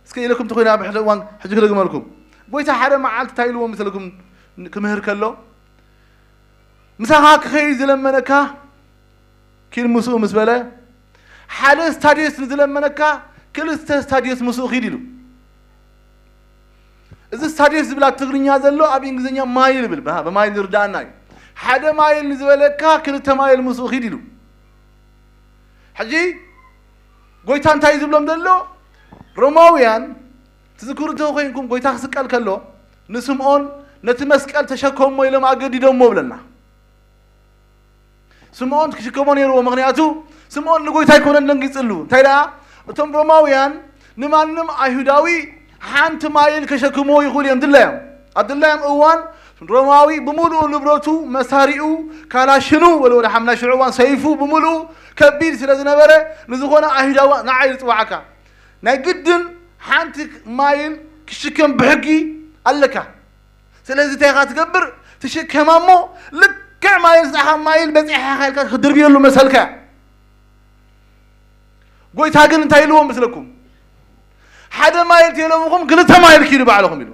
እስከ ኢለኩም ተኾይና ኣብ ሕደ እዋን ሕጂ ክደግመልኩም። ጎይታ ሓደ መዓልቲ እንታይ ኢልዎ ምስለኩም ክምህር ከሎ፣ "ምሳኻ ክኸይድ ዝለመነካ ኪድ ምስኡ" ምስ በለ፣ ሓደ ስታድዮስ ንዝለመነካ ክልተ ስታድዮስ ምስኡ ኪድ ኢሉ። እዚ ስታድዮስ ዝብላ ትግርኛ ዘሎ ኣብ እንግሊዝኛ ማይል ይብል፣ ብሃ-፣ ብማይል ዝርዳኣና እዩ። ሓደ ማይል ንዝበለካ ክልተ ማይል ምስኡ ኪድ ኢሉ። ሕጂ ጎይታ እንታይ ዝብሎም ዘሎ? ሮማውያን ትዝክሩ እንተ ኮይንኩም፣ ጎይታ ክስቀል ከሎ ንስምዖን "ነቲ መስቀል ተሸከሞ" ኢሎም ኣገዲዶሞ ብለና። ስምዖን ክሽከሞ ነይርዎ፣ ምኽንያቱ ስምዖን ንጎይታ ኣይኮነን ደንጊጽሉ። እንታይ ደኣ? እቶም ሮማውያን ንማንም ኣይሁዳዊ ሓንቲ ማይል ከሸክምዎ ይኽእሉ እዮም ድላዮም። ኣብ ድላዮም እዋን ሮማዊ ብምሉኡ ንብረቱ፣ መሳሪኡ፣ ካላሽኑ፣ ወለ ወደ ሓምና ሽዑ እዋን ሰይፉ ብምሉኡ ከቢድ ስለ ዝነበረ፣ ንዝኾነ ኣይሁዳዊ ንዓይ ዝጽዋዓካ፣ ናይ ግድን ሓንቲ ማይል ክሽከም ብሕጊ ኣለካ። ስለዚ እንታይ ኢኻ ትገብር? ትሽከማ እሞ ልክዕ ማይል ዝፀሓ ማይል በፂሓ ኢኻ ኢልካ ክትድርብየሉ መሰልካ። ጎይታ ግን እንታይ ኢልዎም ምስለኩም? "ሓደ ማይል ተይለምኹም ክልተ ማይል ኪዱ ባዕልኹም" ኢሉ።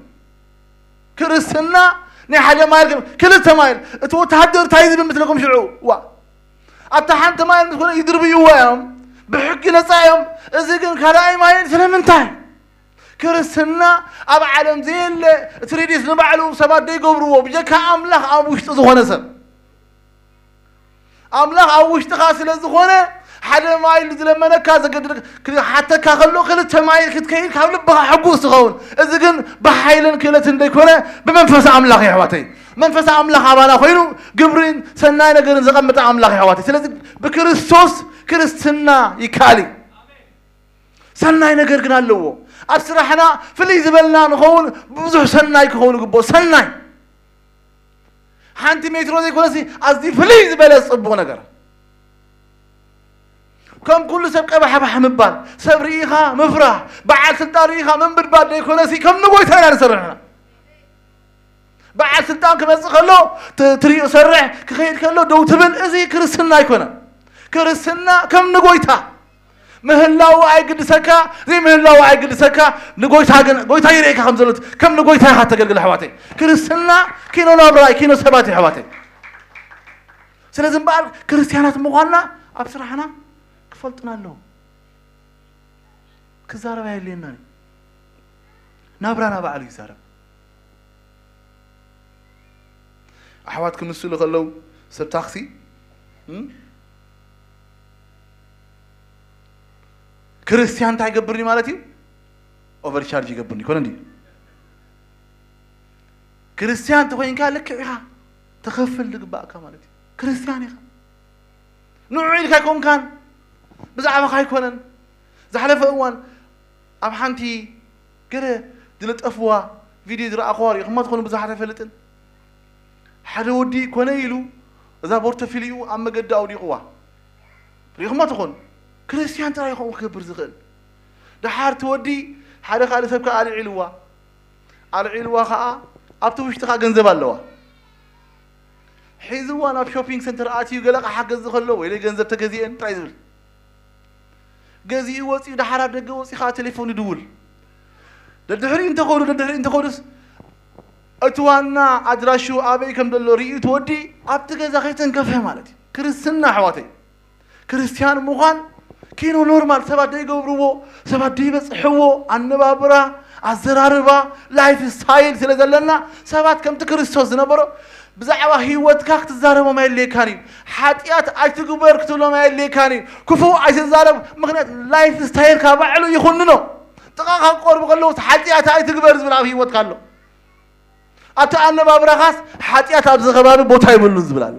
ክርስትና ናይ ሓደ ማይል ከም-፣ ክልተ ማይል። እቲ ወተሃደር እንታይ ዝብል ምስለኩም ሽዑ? ዋ፣ ኣታ ሓንቲ ማይል ምስ ኮነ ይድርብይዋ እዮም፣ ብሕጊ ነፃ እዮም። እዚ ግን ካልኣይ ማይል ስለምንታይ? ክርስትና ኣብ ዓለም ዘየለ፣ እቲ ሬድዮስ ንባዕሉ ሰባት ዘይገብርዎ፣ ብጀካ ኣምላኽ ኣብ ውሽጢ ዝኾነ ሰብ። ኣምላኽ ኣብ ውሽጥኻ ስለ ዝኾነ፣ ሓደ ማይል ዝለመነካ ዘገድድ ክሓተካ ከሎ፣ ክልተ ማይል ክትከይድ ካብ ልብኻ ሕጉስ ትኸውን። እዚ ግን ብሓይልን ክእለትን ዘይኮነ፣ ብመንፈስ ኣምላኽ እዩ ኣሕዋተይ። መንፈስ ኣምላኽ ኣባና ኮይኑ፣ ግብርን ሰናይ ነገርን ዘቐምጠ ኣምላኽ እዩ ኣሕዋተይ። ስለዚ ብክርስቶስ ክርስትና ይከኣል እዩ። ሰናይ ነገር ግን ኣለዎ። ኣብ ስራሕና ፍልይ ዝበልና ንኸውን፣ ብዙሕ ሰናይ ክኸውን ይግብኦ። ሰናይ ሓንቲ ሜትሮ ዘይኮነሲ፣ ኣዝዩ ፍልይ ዝበለ ጽቡቕ ነገር። ከም ኩሉ ሰብ ቀባሕባሕ ምባል፣ ሰብ ርኢኻ ምፍራህ፣ በዓል ስልጣን ርኢኻ ምንብድባድ ዘይኮነሲ፣ ከም ንጎይታ ኢና ንሰርሕ ንሕና። በዓል ስልጣን ክመጽእ ከሎ ት-፣ ትሪኦ ሰርሕ፣ ክኸይድ ከሎ ደው ትብል። እዚ ክርስትና ኣይኮነን። ክርስትና ከም ንጎይታ ምህላው ኣይግድሰካ፣ ዘይምህላው ኣይግድሰካ። ንጎይታ ግን፣ ጎይታ ይርእየካ ከም ዘሎ፣ ከም ንጎይታ ኢኻ ተገልግል ኣሕዋተይ። ክርስትና ኪኖ ናብራ፣ ኪኖ ሰባት እዩ ኣሕዋተይ። ስለዚ እምበኣር ክርስቲያናት ምዃንና ኣብ ስራሕና ክፈልጡና ኣለዎም። ክዛረብ ኣየድልየናን እዩ። ናብራና ባዕሉ ይዛረብ። ኣሕዋት ክምስሉ ከለዉ ሰብ ታክሲ፣ እም? ክርስቲያን እንታይ ይገብርኒ ማለት እዩ? ኦቨርቻርጅ ይገብርኒ፣ ይኮነ እንዲ? ክርስቲያን ተኾይንካ ልክዕ ኢኻ፣ ተኸፍል ዝግባእካ ማለት እዩ። ክርስቲያን ኢኻ። ንዑ ኢልካ ኣይኮንካን፣ ብዛዕባኻ ኣይኮነን። ዝሓለፈ እዋን ኣብ ሓንቲ ገለ ዝለጠፍዋ ቪድዮ ዝረኣኽዋ ሪኢኹማ ትኾኑ፣ ብዙሓት ኣይፈልጥን። ሓደ ወዲ ኮነ ኢሉ እዛ ፖርቶፊልዩ ኣብ መገዲ ኣውዲቕዋ። ሪኢኹማ ትኾኑ። ክርስቲያን ጥራይ ከምኡ ክገብር ዝኽእል። ደሓር እቲ ወዲ ሓደ ካልእ ሰብ ከኣ ኣልዒልዋ። ኣልዒልዋ ከኣ ኣብቲ ውሽጢ ከኣ ገንዘብ ኣለዋ። ሒዝዋ ናብ ሾፒንግ ሰንተር ኣትዩ ገለ ኣቕሓ ክገዝእ ከሎ፣ "ወይለይ ገንዘብ ተገዚኤን" ጥራይ ዝብል። ገዚኡ ወጺኡ፣ ደሓር ኣብ ደገ ወጺኡ ከኣ ቴሌፎን ይድውል። ደድሕሪኡ እንተኸዱ፣ ደድሕሪኡ እንተኸዱስ፣ እቲ ዋና ኣድራሽኡ ኣበይ ከም ዘሎ ርእዩ እቲ ወዲ ኣብቲ ገዛ ከይተንከፈ ማለት እዩ። ክርስትና ኣሕዋተይ፣ ክርስቲያን ምዃን ኪኖ ኖርማል፣ ሰባት ዘይገብርዎ፣ ሰባት ዘይበጽሕዎ፣ ኣነባብራ፣ ኣዘራርባ፣ ላይፍ ስታይል ስለ ዘለና፣ ሰባት ከምቲ ክርስቶስ ዝነበሮ ብዛዕባ ህይወትካ ክትዛረቦም ኣየድልየካን እዩ። ሓጢኣት ኣይትግበር ክትብሎም ኣየድልየካን እዩ። ክፉእ ኣይትዛረብ፣ ምኽንያት ላይፍ ስታይልካ ባዕሉ ይኹንኖ። ጥቓኻ ክቐርቡ ከለዉ ሓጢኣት ኣይትግበር ዝብል ኣብ ህይወትካ ኣሎ። ኣብቲ ኣነባብራኻስ ሓጢኣት ኣብዚ ከባቢ ቦታ የብሉን ዝብል ኣሎ።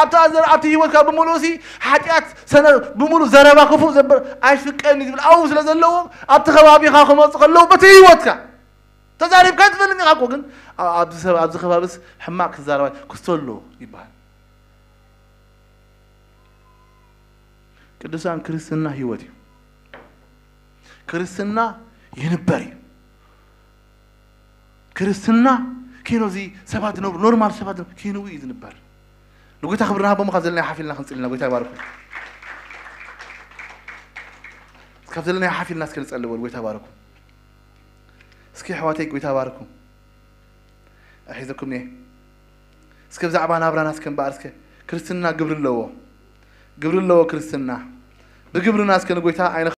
ኣብቲ ኣዘር ኣብቲ ህይወትካ ብምሉእ ሲ ሓጢኣት ሰነ ብምሉእ ዘረባ ክፉእ ዘበር ኣይፍቀኒ ዝብል ኣብኡ ስለ ዘለዎ ኣብቲ ከባቢኻ ክመፁ ከለዉ በቲ ህይወትካ ተዛሪብካ ትፈልጥ ኢኻ እኮ ግን ኣ- ኣብዚ ሰብ ኣብዚ ከባቢስ ሕማቅ ክዛረባ ክስተሎ ይበሃል። ቅዱሳን ክርስትና ህይወት እዩ። ክርስትና ይንበር እዩ። ክርስትና ኪኖ እዚ ሰባት ዝነብሩ ኖርማል ሰባት ዝነብሩ ኪንው እዩ ዝንበር። ንጎይታ ክብሪ ንሃቦም ካብ ዘለና ሓፊልና ክንጽልና ጎይታ ይባርኩም። ካብ ዘለና ሓፊልና እስከ ንጸሊ በሉ ጎይታ ይባርኩም። እስኪ ኣሕዋተይ ጎይታ ይባርኩም። ኣሒዘኩም እየ። እስከ ብዛዕባ ናብራና እስከ እምበኣር እስከ ክርስትና ግብሪ ኣለዎ። ግብሪ ኣለዎ ክርስትና። ብግብርና እስከ ንጎይታ ኣይነ